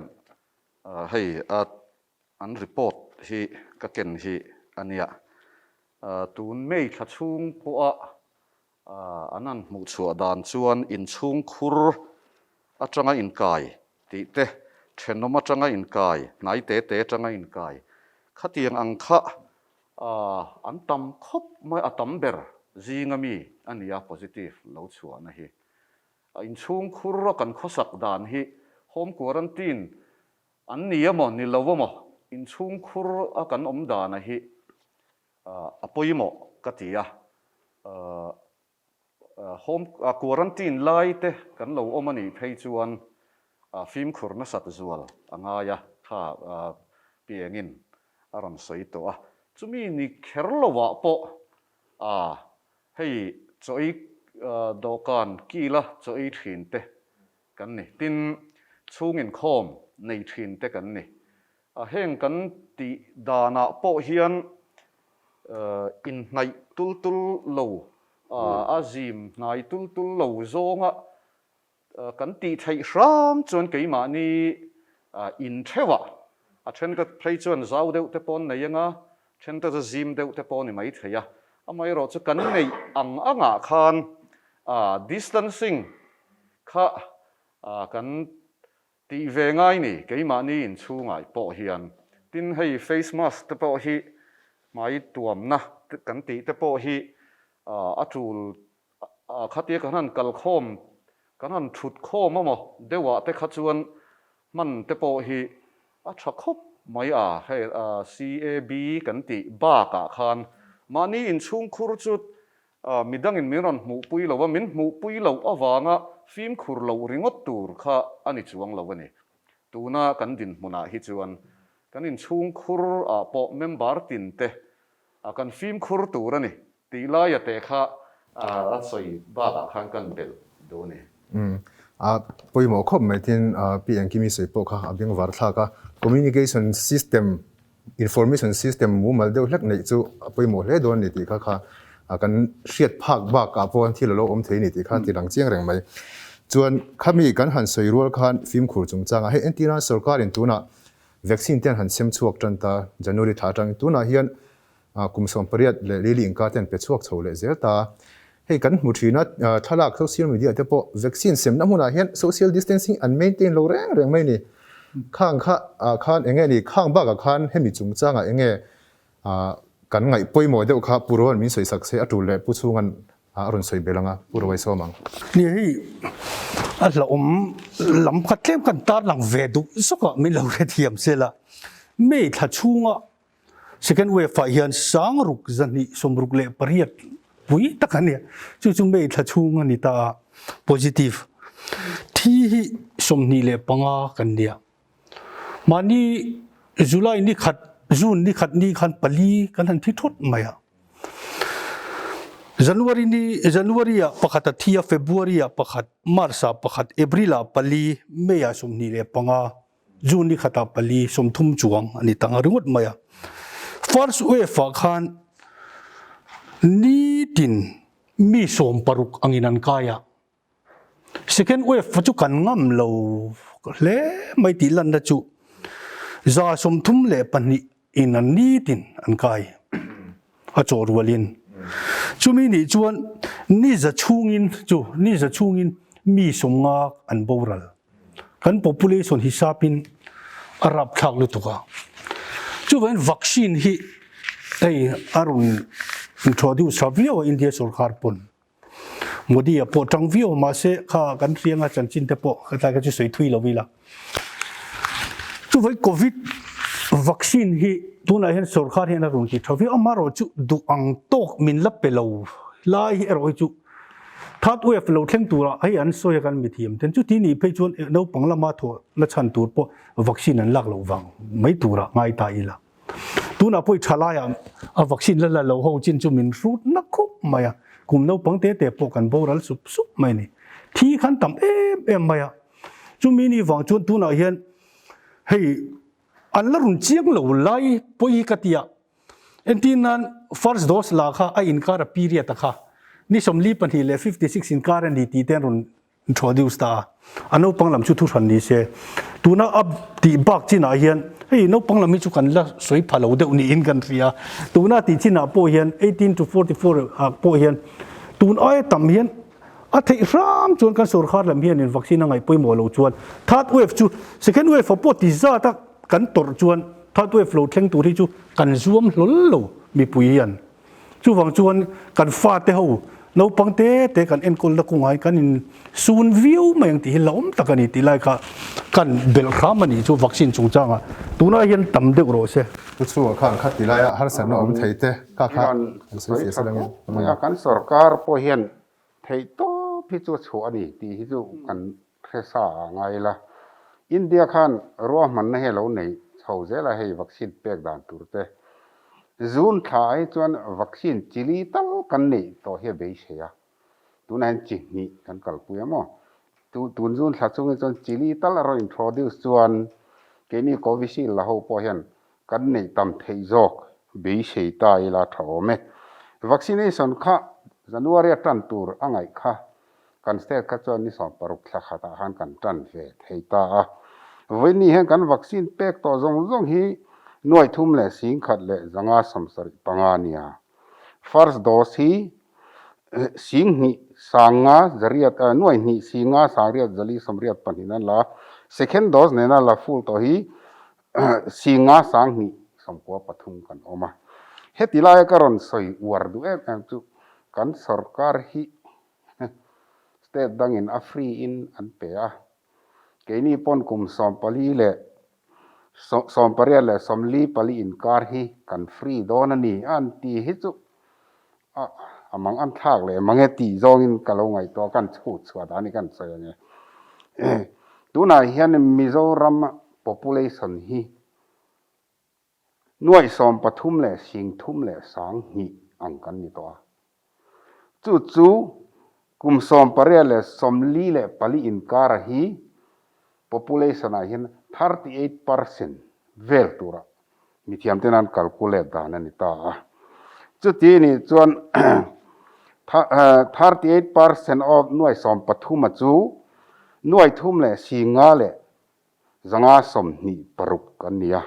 hei a An report hi ka ken hi a nia. Tun May thla chhung pawha an han hmuh chhuah dan chuan inchhung khur atanga inkai tih te, thenawm atanga inkai, hnai te te atanga inkai khatiang ang kha an tam khawp mai, a tam ber zinga mi a nia positive lo chhuahna hi. Inchhung khur a kan khawsak dan hi home quarantine An ni emaw ni lo emaw inchhungkhur a kan awm dana hi a pawimawh ka ti a, home quarantine lai te kan lo awm a nih phei chuan fimkhur nasat zual a ngai a, kha piangin a rawn sawi tawh a, chumi ni kher lovah pawh hei chaw ei dawhkan kila chaw ei thin te Kan ni. Tin, chhung inkhawm nei thin te kan ni. A heng kan tih danah pawh hian inhnaih tul tul lo, a zim hnai tul tul lo zawnga kan tih theih hram chuan keimahni intheuhah a thenkhat phei chuan zau deuh te pawh an nei anga, thenkhat chu zim deuh te pawh a ni maithei a. Amaherawhchu kan neih ang angah khan distancing Kha kan tih ve ngai ni, keimahni inchhungah pawh hian. Tin, hei face mask te pawh hi hmai tuamna kan tih te pawh hi a tul khatia kan han kalkhawm, kan han thut khawm amaw deuhah te kha chuan hman te pawh hi a tha khawp mai a, hei CAB kan tih bakah khan mahni inchhungkhur chu Midangin min rawn hmuhpui lo a, min hmuhpui loh avanga fimkhur loh ringawt tur kha a ni chuang lo a ni. Tuna kan dinhmunah hi chuan kan inchhungkhur ah pawh member tin te kan fimkhur tur a ni tih laia te kha a sawi bakah khan kan belh duh a ni. Umm a pawimawh khawp mai tin Pi Engkimi sawi pawh kha a bengvar thlak a, communication system Information system mumal deuh hlek neih chu a pawimawh hle dawn a ni tih kha kha kan hriat phak bakah pawh thil a lo awm thei a ni tih kha ti lang chiang reng mai. Chuan khami kan han sawi rual khan fimkhur chungchangah hei entirna sorkarin tunah vaccine te an han sem chhuak tan ta January thla atangin tunah hian kum 18 leh lili inkar te an pe chhuak chho leh zel ta. Hei kan hmu thin a thlalak social media te pawh vaccine semna hmunah hian social distancing an maintain lo reng reng mai a ni. Khang kha ah khan eng nge ni khang bakah khan hemi chungchangah eng nge ah kan ngaih pawimawh deuh kha Pu Rohan min sawi sak se a tul leh Pu Chhunga'n a rawn sawi belh ang a, Pu Rohai sawm ang. Ni hei a hlauhawm lam kha tlem kan tarlang ve duh zawk a min lo hrethiam se la May thla chhunga Second wave ah hian sangruk 268 pui tak a nia. Chu chu May thla chhung a ni ta a, positive thi hi 25 kan nia. Mahni July ni khat, June ni khat ni khan pali kan han thi thawt mai a. January ni, January ah pakhat a thi a, February ah pakhat, March ah pakhat, April ah pali, May ah 25. June ni khatah pali 30 chuang a ni ta nga ringawt mai a. First wave ah khan nitin mi 60 angin an kai a. Second wave chu kan ngam lo hle mai tih lanna chu 132 in an nitin an kai a chaw rualin. Chumi nih chuan ni za chhungin chu ni za chhungin mi 50 an boral. Kan population hisapin a rapthlak lutuk a. Chuvangin vaccine hi hei a rawn. Introduce tha viau a India sorkar pawn. Modi a pawh tang viau mahse kha kan hrianga chanchin te pawh hetlai kha chu sawi thui lo ila. Chuvai Covid vaccine hi tunah hian sorkar hian a rawn ti tha viau amaherawh chu duh ang tawk min la pe lo lai hi erawh hi chu third wave lo thleng turah hei an sawi a kan mithiam ten chuti nih phei chuan naupang lama thawh na chhan tur pawh vaccine an lak loh vang mai turah ngai ta ila. Tunah pawh i tha laiah a vaccine la la lo ho chin chu min hrut na khawp mai a, kum naupang te te pawh kan boral sup sup mai a ni. Thi khan tam em em mai a, chumi ni vang chuan tunah hian hei an la run chiang lo lai pawh hi ka ti a, entir nan first dose la kha a inkar a period a kha ni 42 leh 56 inkar a ni tih te an rawn Introduce ta a, a naupang lam chu thuhran ni se. Tuna a tih bak chinah hian hei naupang lam hi chu kan la sawi pha lo deuh niin kan hria. Tuna tih chinah pawh hian 18 to 44 ah pawh hian tun aia tam hian a theih hram chuan kan sorkar lam hianin vaccine a ngaih pawimawh lo chuan third wave chu second wave ah pawh ti zat a kan tawrh chuan third wave lo thleng tur hi chu kan zuam hlawl lo mipui hian. Chuvang chuan kan fate ho naupang te te kan enkawlna kawngah hian kan in sun viau mai ang tih hi hlauhawm tak a ni tih lai kha kan belh hram a nih chu vaccine chungchangah tunah hian tam deuh rawh se. Pu chhunga khan khat ti laia harsatna awm thei te kha kha an sawi fiah sel angin. Kan sorkar pawh hian theih tawp hi chu a chhuah a ni tih hi chu kan hre sa a ngai ila. India khan ruahmanna hi a lo nei chho zel a, hei vaccine pek dan tur te. June thla ah hi chuan vaccine chi li tal kan neih tawh hi a beisei a, tunah hian chi hnih kan kalpui a maw? Tun June thla chung hi chuan chi li tal a rawn introduce chuan keini Covishield la ho pawh hian kan neih tam theih zawk beisei ta ila tha awm e. Vaccination kha January a tan tur a ngaih kha kan state kha chuan ni 16 thla khatah khan kan tan ve thei ta a. Vawiin hian kan vaccine pek tawh zawng zawng hi nuai thum leh sing khat leh 575 a nia. First dose hi sing hnih sanga zariat nuai hnih singa sangriat zali sawmriat pahnih an la a, second dose nena la full tawh hi Singa 20 93 kan awm a. Heti laia ka rawn sawi uar duh em em chu kan sorkar hi state dangin a free in an pe a. Keini pawn kum 14 leh 18 leh 44 inkar hi kan free dawn a ni an ti hi chu a mang an thlak leh mang e tih zawngin ka lo ngaihtuah kan chhut chhuah dan hi kan sawi ang e. Tunah hian Mizoram population hi nuaih 13 leh 30 leh 2000 ang kan ni tawh a. Chu chu kum 18 leh 44 inkara hi population ah hian 38% vel tura Mithiam ten an calculate dan a ni ta a. Chuti nih chuan 38% of nuai 13 a chu nuai thum leh singa leh 526 an ni a.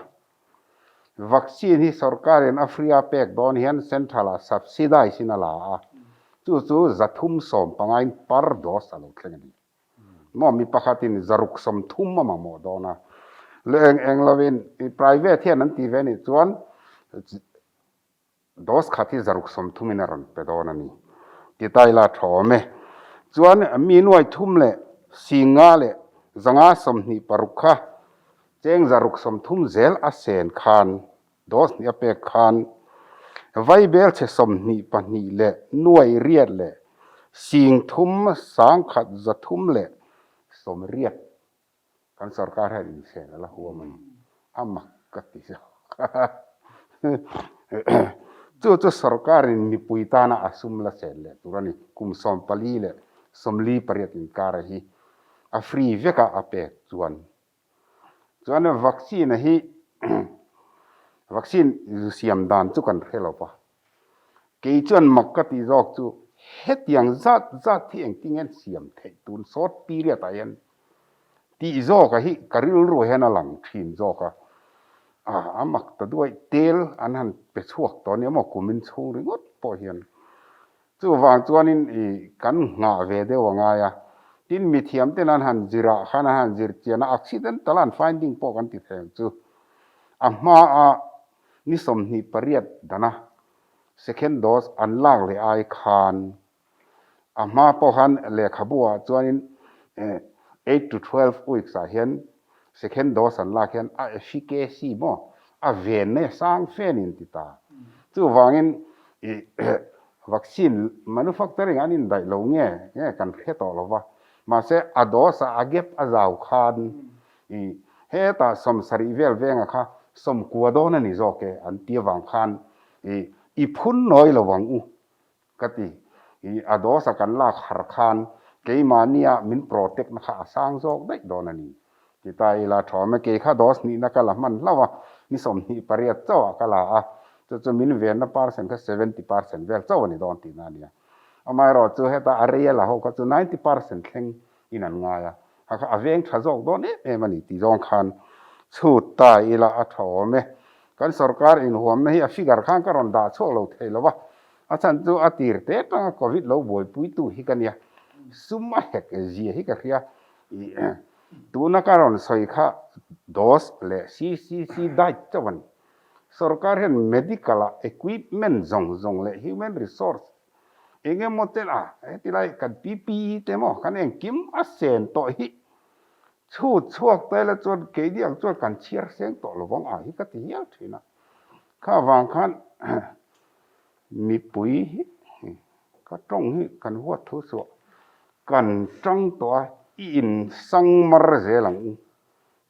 Vaccine hi sorkarin a free a pek dawn hian central ah subsidize in a la a, chu chu 315 in per dose a lo thleng a ni. Maw mi pakhatin 630 a mamawh dawn a, leh eng eng lovin private hian an ti ve nih chuan dose khat hi 630 in a rawn pe dawn a ni. Ti ta ila tha awm e. Chuan mi nuai thum leh singa leh 526 kha cheng 630 zel a sen khan dose hnih a pek khan vaibelchhe 22 leh nuai riat leh 30 1,380 kan sorkar hian insen a la huam a ni. A mak ka ti zawk. Chu chu sorkarin mipui tana a sum la sen leh tur a ni. Kum 14 leh 48 inkara hi a free veka a pek chuan Chuan vaccine hi vaccine zu siam dan chu kan hre lo va. Kei chuan mak ka tih zawk chu hetiang zat zat hi engtin nge an siam theih tun short period ah hian tih zawk a hi ka rilru hian a lang thin zawk a. A mak ta duai tel an han pe chhuak tawh ania maw kumin chhung ringawt pawh hian. Chuvang chuanin i kan nghah ve deuh a ngai a, tin mithiam ten an han zir ah khan an han zir chian a, accidental an finding pawh kan ti thei ang chu. A hma a ni 28 dana Second dose an lak leh ai khan a hma pawh khan lehkhabu ah chuanin 8 to 12 weeks ah hian second dose an lak hian a efficacy maw a venna hi a sang fe a ni an ti ta. Chuvangin ih vaccine manufacturing an indaih lo nge nge kan hre tawh lo va, mahse a dose ah a gap a zau khan ih hetah 70 vel venga kha 90 dawn a ni zawk e an ti avang khan ih i phun nawi lo ang u ka ti. Ih a dose a kan lak har khan keimahnia min protect na kha a sang zawk daih dawn a ni. Ti ta ila thawm e, kei kha dose hnihna ka la hman hlauh a, ni 28 chauh ah ka la a, chu chu min venna percent kha 70% vel chauh a ni dawn tihna a nia. Amaherawh chu heta a rei a la ho kha chu 90% thleng in an ngai a, kha kha a veng tha zawk dawn em em a ni tih zawng khan chhut ta ila a tha awm e. Kan sorkar inhuamna hi a figure khan ka rawn dah chhuak lo thei lo va, a chhan chu a tir te atanga Covid lo buaipuitu hi ka nia, sum a hek zia hi ka hria. Ih tuna ka rawn sawi kha dose leh CCC diet chauh a ni. Sorkar hian medical ah equipment zawng zawng leh human resource Eng emaw te lah heti lai kan PPE te maw kan engkim a sen tawh hi chhut chhuak ta ila chuan keini ang chuan kan chhiar seng tawh lo vang a hi ka ti hial thin a. Kha vang khan mipui hi ka tawng hi kan huat thu suah kan tang tawh a i insang mar zel ang u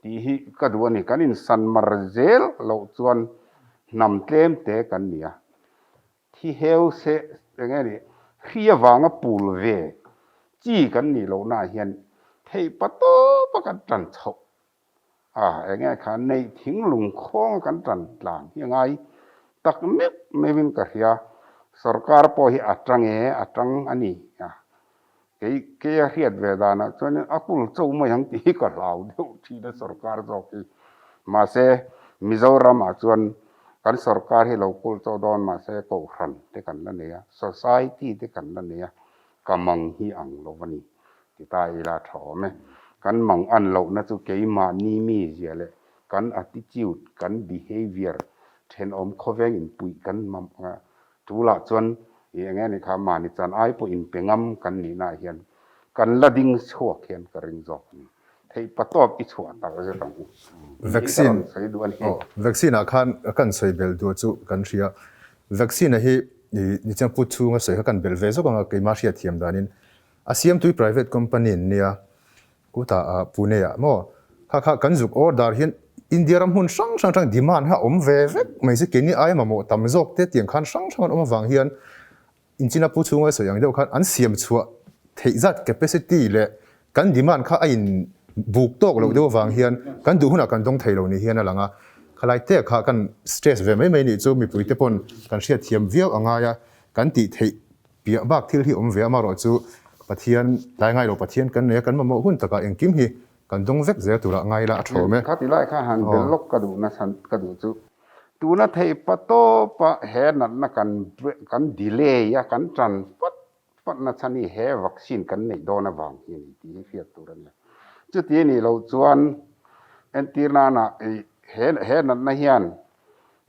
tih hi ka duh a ni. Kan insan mar zel loh chuan hnam tlem te kan ni a. Thi heu se eng nge ni, hri avanga pul ve chi kan nih lohnaah hian theih pa tawpa kan tan chhoh a, eng nge kha neih thinglung khawnga kan tan tlan hi a ngai tak meuh meuhin ka hria. Sorkar pawh hi a tang e, a tang a ni a, kei kei a hriat ve danah chuanin a kul cho mai ang tih hi ka hlau deuh thin a sorkar zawk hi. Mahse, Mizoramah chuan Kan sorkar hi lo kul chauh dawn mahse kohhran te kan la nei a, society te kan la nei a, ka mang hi ang lo a ni ti ta ila tha awm e. Kan mang an lohna chu keimahni mizia leh kan attitude, kan behaviour thenawm khawveng inpuih kan mamawh a, tulah chuan ih eng nge ni kha mahni chan ai pawh inpe ngam kan nihnaah hian kan la ding chhuak hian ka ring zawk a ni. Theih patawp i chhuah tak zet ang u. Vaccine sawi duh a ni. Vaccine ah khan kan sawi belh duh chu kan hria. Vaccine a hi ni chiang put chhunga sawi kha kan belh ve zawk ang a keimah hriat thiam danin a siamtui private company an nia kutah Pune ah maw kha kha kan zuk order hian India ram hmun hrang hrang atang demand kha a awm ve vek mai se keini aia mamawh tam zawk te tiang khan hrang hrang an awm avang hian Inchina pu chhunga sawi ang deuh khan an siam chhuah theih zat capacity leh kan demand kha a in buk tawk loh deuh avang hian kan duh hunah kan dawng thei lo ni hian a lang a. Khalai te kha kan stress ve mai mai nih chu mipui te pawn kan hriat thiam viau a ngai a, kan tih theih piah bak thil hi awm ve amarawh chu Pathian tlai ngai lo Pathian kan nei a, kan mamawh hun takah engkim hi kan dawng vek zel turah ngai ila a tha awm e. Khati lai kha han bel lawk ka duh nasa ka duh chu Tuna theih pa tawpa he natna kan kan delay a, kan tan fat fat na chhan hi he vaccine kan neih dawn avang hi a ni tih hi hriat tur a ni a. Chuti a nih loh chuan entir nana ih he he natna hian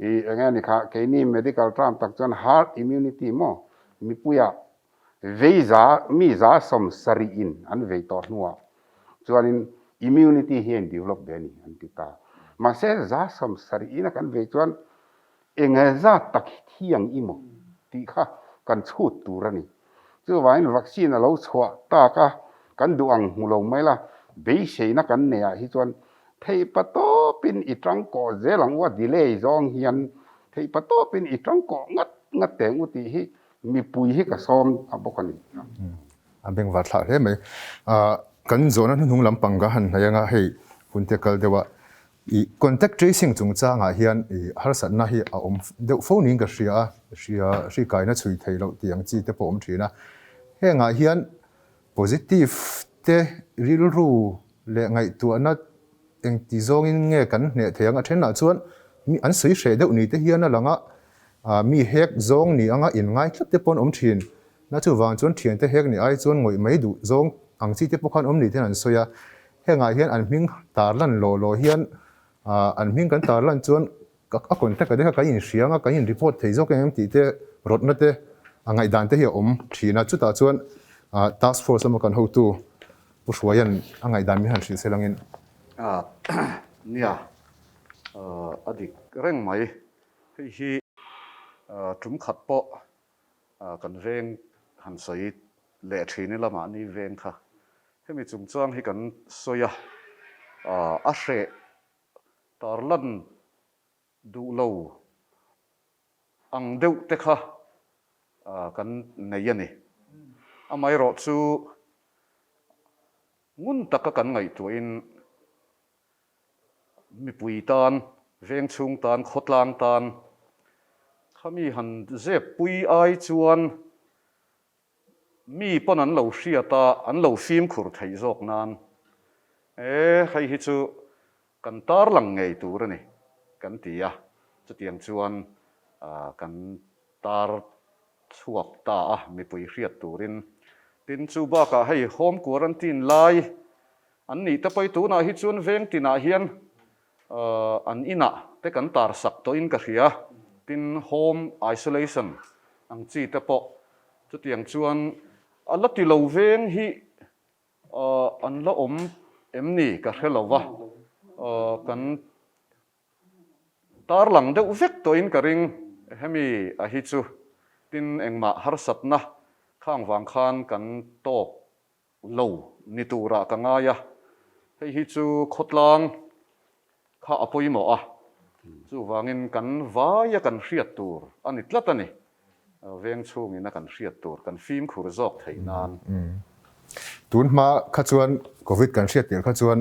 ih eng nge ni kha keini medical term tak chuan herd immunity maw mipuiah Vei za, mi 70% in an vei tawh hnuah chuanin immunity hi a in develop ve a ni an ti ta. Mahse 70% in a kan vei chuan eng zat tak hi thi ang i maw tih kha kan chhut tur a ni. Chuvangin vaccine a lo chhuah tak a, kan duh ang hmu lo mai la, beiseina kan neih ah hi chuan theihpatawpin i tangkawh zel ang u a delay zawng hian theihpatawpin i tangkawh ngat ngat teng u tih hi Mipui hi ka sawm a bawk a ni. A bengvar thlah hle mai. Kan zawhna hnuhnung lampang ka han hnaih anga hei hunte kal deuh a, i contact tracing chungchangah hian i harsatna hi a awm deuh fo niin ka hria a, hria hri kaina chhui thei loh tih ang chi te pawh a awm thin a. Hengah hian positive te rilru leh ngaihtuahna Engti zawngin nge kan hneh thei ang? A thenah chuan mi an sawi hreh deuh ni te hian a lang a, mi hek zawng ni anga inngai tlat te pawh an awm thin. Na chuvang chuan thiante hek ni ai chuan ngawih mai duh zawng ang chi te pawh khan awm ni ten an sawi a. Hengah hian an hming tarlan law law hian an hming kan tarlan chuan. A contact a te kha kan inhria anga kan in report thei zawk em tih te rawtna te a ngaihdan te hi a awm thin a. Chutah chuan task force lama kan hotu Pu Hruaia'n a ngaihdan min han hrilh se langin. Nia, a dik reng mai. Hei hi tum khat pawh kan veng han sawi leh thin ila mahni veng kha. Hemi chungchang hi kan sawi a, a hreh Tarlan duh lo ang deuh te kha kan nei a ni. Amaherawh chu ngun taka kan ngaihtuahin mipui tan, veng chhung tan, khawtlang tan khami han zep pui ai chuan Mi pawn an lo hriat a, an lo fimkhur theih zawk nan e, hei hi chu kan tarlang ngei tur a ni kan ti a, chutiang chuan kan tar chhuak ta a mipui hriat turin. Tin, chu bakah hei home quarantine lai an nih te pawh tunah hi chuan veng tinah hian An inah te kan tar sak tawhin ka hria, tin home isolation ang chi te pawh chutiang chuan a la ti lo veng hi an la awm em ni ka hre lo va, kan tarlang deuh vek tawhin ka ring hemi a hi chu, tin engmah harsatna khang vang khan kan tawk lo ni turah ka ngai a, hei hi chu khawtlang kha a pawimawh a, chuvangin kan vaia kan hriat tur a ni tlat a ni, veng chhungin a kan hriat tur kan fimkhur zawk theih nan. Tun hma kha chuan Covid kan hriat tirh kha chuan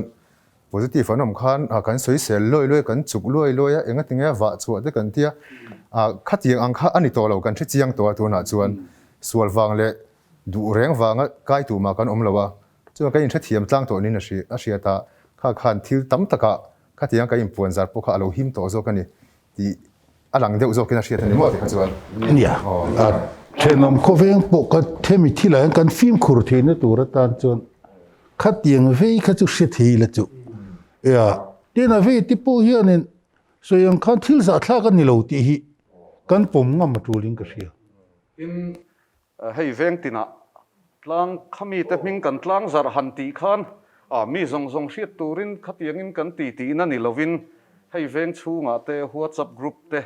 positive an awm khan kan sawisel luai luai, kan chuk luai luai a, enga tinge vah chhuah te kan tia, khatiang ang kha a ni tawh lo, kan hre chiang tawh a tunah chuan sual vang leh Duh reng vanga kai tur mah kan awm lo a, chuan kan inhrethiam tlang tawh niin a hriat a, kha khan thil tam takah khatiang kan inpuan zar pawh kha a lo him tawh zawk a ni tih a lang deuh zawkin a hriat a ni maw tikha chuan. Nia, a thenawm khawveng pawh ka hemi thilah hian kan fimkhur theihna tur atan chuan khatiang vei kha chu hre thei ila chu. Ea, tin a vei te pawh hianin sawi ang khan thil zahthlak a ni lo tih hi kan pawm ngam a tulin ka hria. Tin, Hei veng tinah tlang kha mite hming kan tlang zarh han tih khan a mi zawng zawng hriat turin khatiangin kan ti tihna ni lovin hei veng chhungah te WhatsApp group te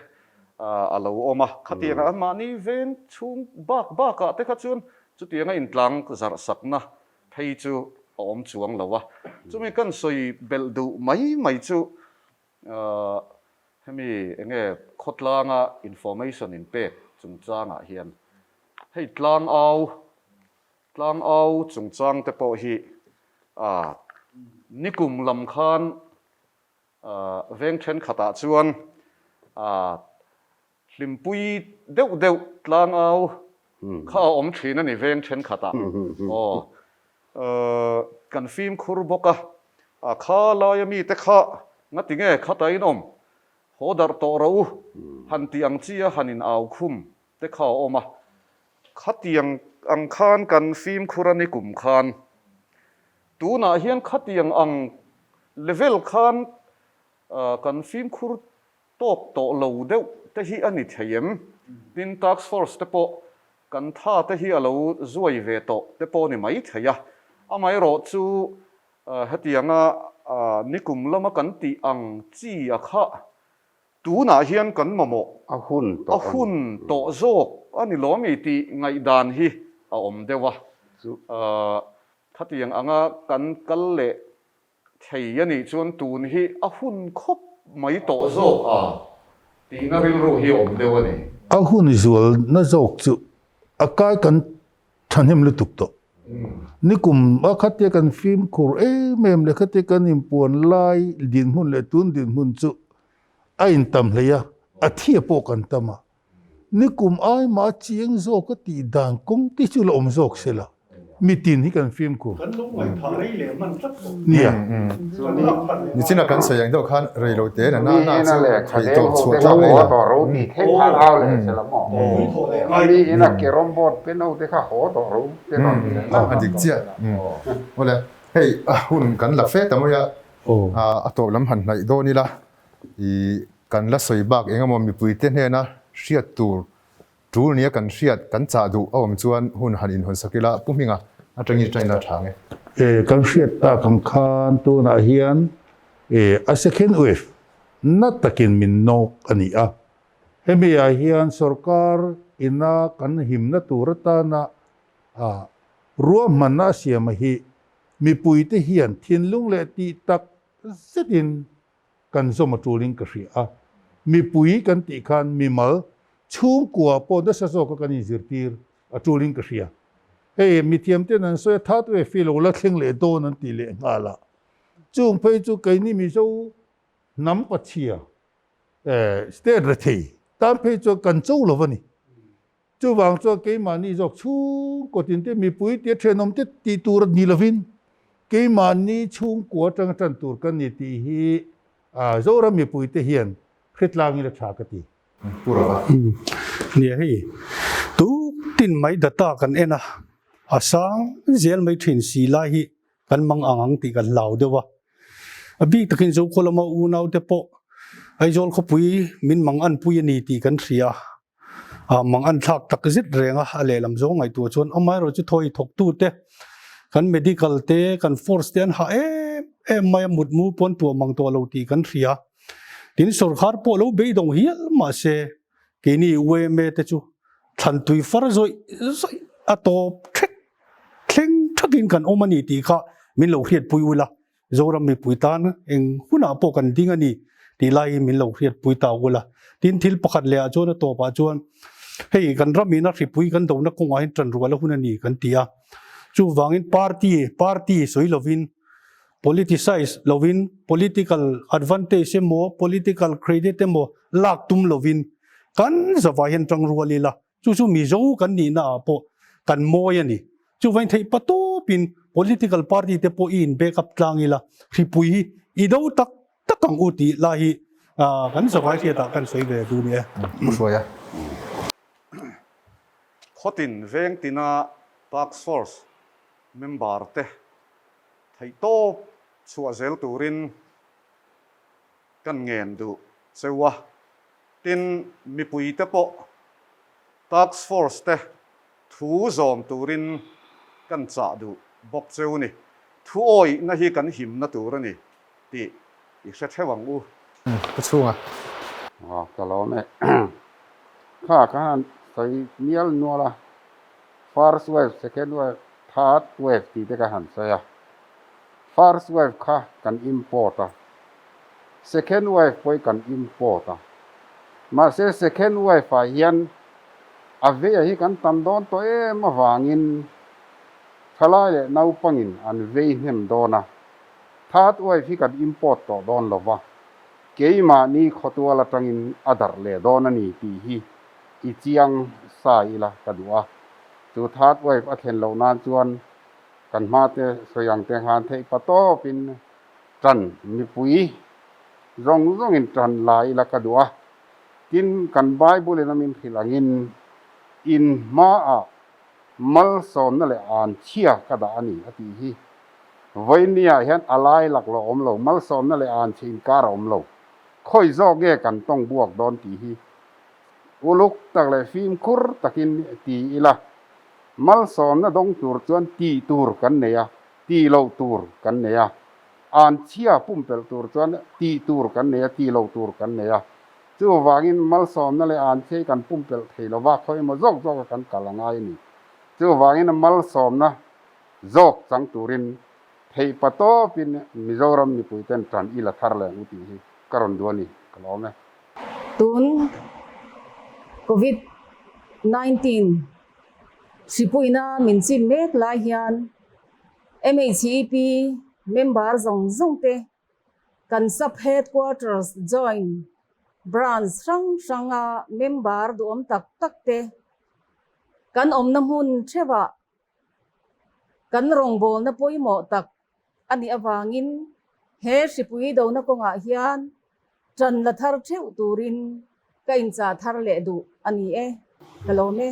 a lo awm a, khatiangah an mahni veng chhung bak bakah te kha chuan chutianga intlang zarh sakna phei chu a awm chuang lo a. Chumi kan sawi belh duh mai mai chu Hemi enge khawtlanga information in pek chungchangah hian hei tlangau tlangau chungchang te pawh hi nikum lam khan veng thenkhatah chuan Hlimpui deuh deuh tlangau kha a awm thin a ni veng thenkhatah aw kan fimkhur bawk a, a kha laia mite kha ngati nge khata in awm haw darh tawh ro u han tih ang chi a han in au khum te kha a awm a, khatiang ang khan kan fimkhur a ni kum khan tunah hian khatiang ang level khan kan fimkhur Tawk tawh lo deuh te hi a ni thei em? Tin, task force te pawh kan tha te hi a lo zuai ve tawh te pawh ni mai thei a. Amaherawh chu hetianga nikum lama kan tih ang chi a kha tunah hian kan mamawh a hun a hun tawh zawk a ni lawm i tih ngaihdan hi a awm deuh a. Khatiang anga kan kal leh Thei a nih chuan tun hi a hun khawp mai tawh zawk a tihna rilru hi a awm deuh a ni. A hun zualna zawk chu a kai kan thahnem lutuk tawh. Nikum a khatia kan fimkhur em em leh khatia kan inpuan lai dinhmun leh tun dinhmun chu a intam hlei a, a thia pawh kan tam a. Nikum ai mah a chiang zawk a tih dan kawng te chu la awm zawk se la, mitin hi kan fimkhur. Kan lo ngaihthah rei leh hman tlat tawh. Nia. Nichina kan sawi ang deuh khan rei lo te na na na chu theih tawp chhuah tlak rei la. A dik chiah. Awle hei hun kan la fe ta mai a, a tawp lam han hnaih dawn ila i. Kan la sawi bak eng emaw mipuite hnena hriat tur tul nia kan hriat kan chah duh a awm chuan hun han inhawnsak ila Pu Hminga atangin China tha nge. E, kan hriat tak ang khan tunah hian e, a second wave na takin min nawk a ni a. Hemi ah hian sorkar ina kan himna tur atana a ruahmanna a siam hi mipuite hian thinlung leh tih tak zetin kan zawm a tulin ka hria a, mipui kan tih khan mimal chhungkua pawh nasa zawka kan inzirtir a tulin ka hria. Hei mithiam ten an sawi a, third wave hi lo la thleng leh dawn an tih leh nghal a, chung phei chu keini Mizo hnam pachhia state rethei tan phei chuan kan cho lo a ni. Chuvang chuan keimahni zawk chhungkaw tinte mipui tia thenawmte tih tur ni lovin keimahni chhungkua atanga tan tur kan ni tih hi Zoram mipuite hian hritlangin a tha ka ti. Pu Rava. Nia hei tuktin mai data kan en a, a sang zel mai thin si lai hi kan mang ang ang tih kan hlau deuh a. A bik takin Zokhua lama unaute pawh Aizawl khawpui min mang anpui a ni tih kan hria a. Ah mang an thlak tak zet reng a, a lehlam zawng ngaihtuah chuan amaherawh chu thawi thawktu te, kan medical te, kan force te an hah em em mai a, mutmu pawn tuah mang tawh lo tih kan hria. Tin sorkar pawh lo beidawng hial mahse keini UMA te chu thlan tui far zawih zawih a tawp thlek thleng thakin kan awm a ni tih kha min lo hriatpui ula. Zoram mipui tan eng hunah pawh kan ding a ni tih laiin min lo hriatpui ta ul a. Tin, thil pakhat lehah chuan a tawpah chuan hei kan ramin a hripui kan dona kawngah hian ṭanrual a hun a ni kan ti a. Chuvangin party party sawi lovin, politicize lovin, political advantage emaw, political credit emaw lak tum lovin kan zavai hian ṭangrual ila. Chu chu Mizo kan nihna ah pawh kan mawi a ni. Chuvain theih pa tawpin political party te pawh i in back up tlang ila, hripui hi i do tak tak ang u tih lai hi kan zavai hriatah kan sawi ve duh ni e. Pu Hruaia. Khawtin veng tina Task Force member te theihtawp chhuah zel turin kan ngen duh cheu a. Tin, mipuite pawh Task Force te thu zawm turin kan chah duh bawk cheu ni. Thu awihna hi kan himna tur a ni tih i hre theuh ang u. Ka chhunga. Aw, ka lawm e. Kha ka han sawi mial nual a, first wave, second wave, third wave tih te ka han sawi a. First wave kha kan import a, Second wave pawh hi kan import a, mahse second wave ah hian a veia hi kan tam dawn tawh em avangin thalai leh naupangin an vei hnem dawn a, third wave hi kan import tawh dawn lo va, keimahni khawtual atangin a darh leh dawn a ni tih hi i chiang sa ila ka duh a, chu third wave a thlen loh nan chuan kan hmate sawi ang te khan theih patawpin Ṭan mipui zawng zawngin ṭan la ila ka duh a, tin kan Bible in a min hrilh angin in hmaah malsawmna leh anchhia ka dah a ni a tih hi. Vawinia hian a lai laklawh a awm lo, malsawmna leh anchhe inkar a awm lo. Khawi zawk nge kan tawng buak dawn tih hi uluk tak leh fimkhur takin ti ila, malsawmna dawng tur chuan tih tur kan nei a, Tih loh tur kan nei a, an chhia pumpelh tur chuan tih tur kan nei a, tih loh tur kan nei a. Chuvangin malsawmna leh an chhia hi kan pumpelh thei lo va, khaw emaw zawk zawka kan kal a ngai a ni. Chuvangin malsawmna zawk chang turin theih pa tawpin Mizoram mipuiten tan i la thar leh ang u tih hi ka rawn duh a ni, ka lawm e. Tun Covid 19 Hripuina min chim mek lai hian MHEP member zawng zawng te kan Sub Headquarters Joint Branch hrang hranga member duhawm tak tak te kan awmna hmun theuhah kan rawngbawlna pawimawh tak a nih avangin he hripui dona kawngah hian Ṭan la thar ṭheuh turin ka inchah thar leh duh a ni e, ka lawm e.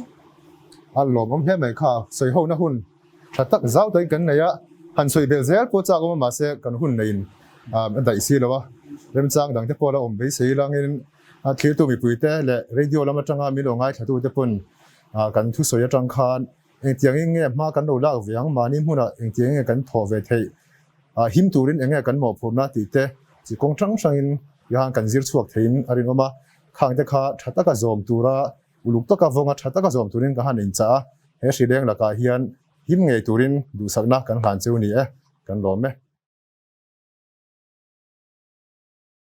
A lawmawm hle mai kha, sawi hona hun ṭha tak zau takin kan nei a, han sawi belh zel pawh chak awm a mahse kan hun neiin a daih si lo a. Remchang dangte pawh la awm beisei langin thlirtu mipuite leh radio lam atanga min lo ngaithlatute pawn kan thusawi atang khan engtiangin nge hma kan lo lak ve ang, mahni hmunah engtiangin nge kan thawh ve theih, him turin eng nge kan mawhphurhna tih te chi kawng hrang hrangin tihan kan zir chhuak theiin a rinawm a. Khangte kha tha taka zawm tura uluk taka vawnga tha taka zawm turin ka han inchah a, he hrileng lakah hian him ngei turin duhsakna kan hlan cheu ni e, kan lawm e.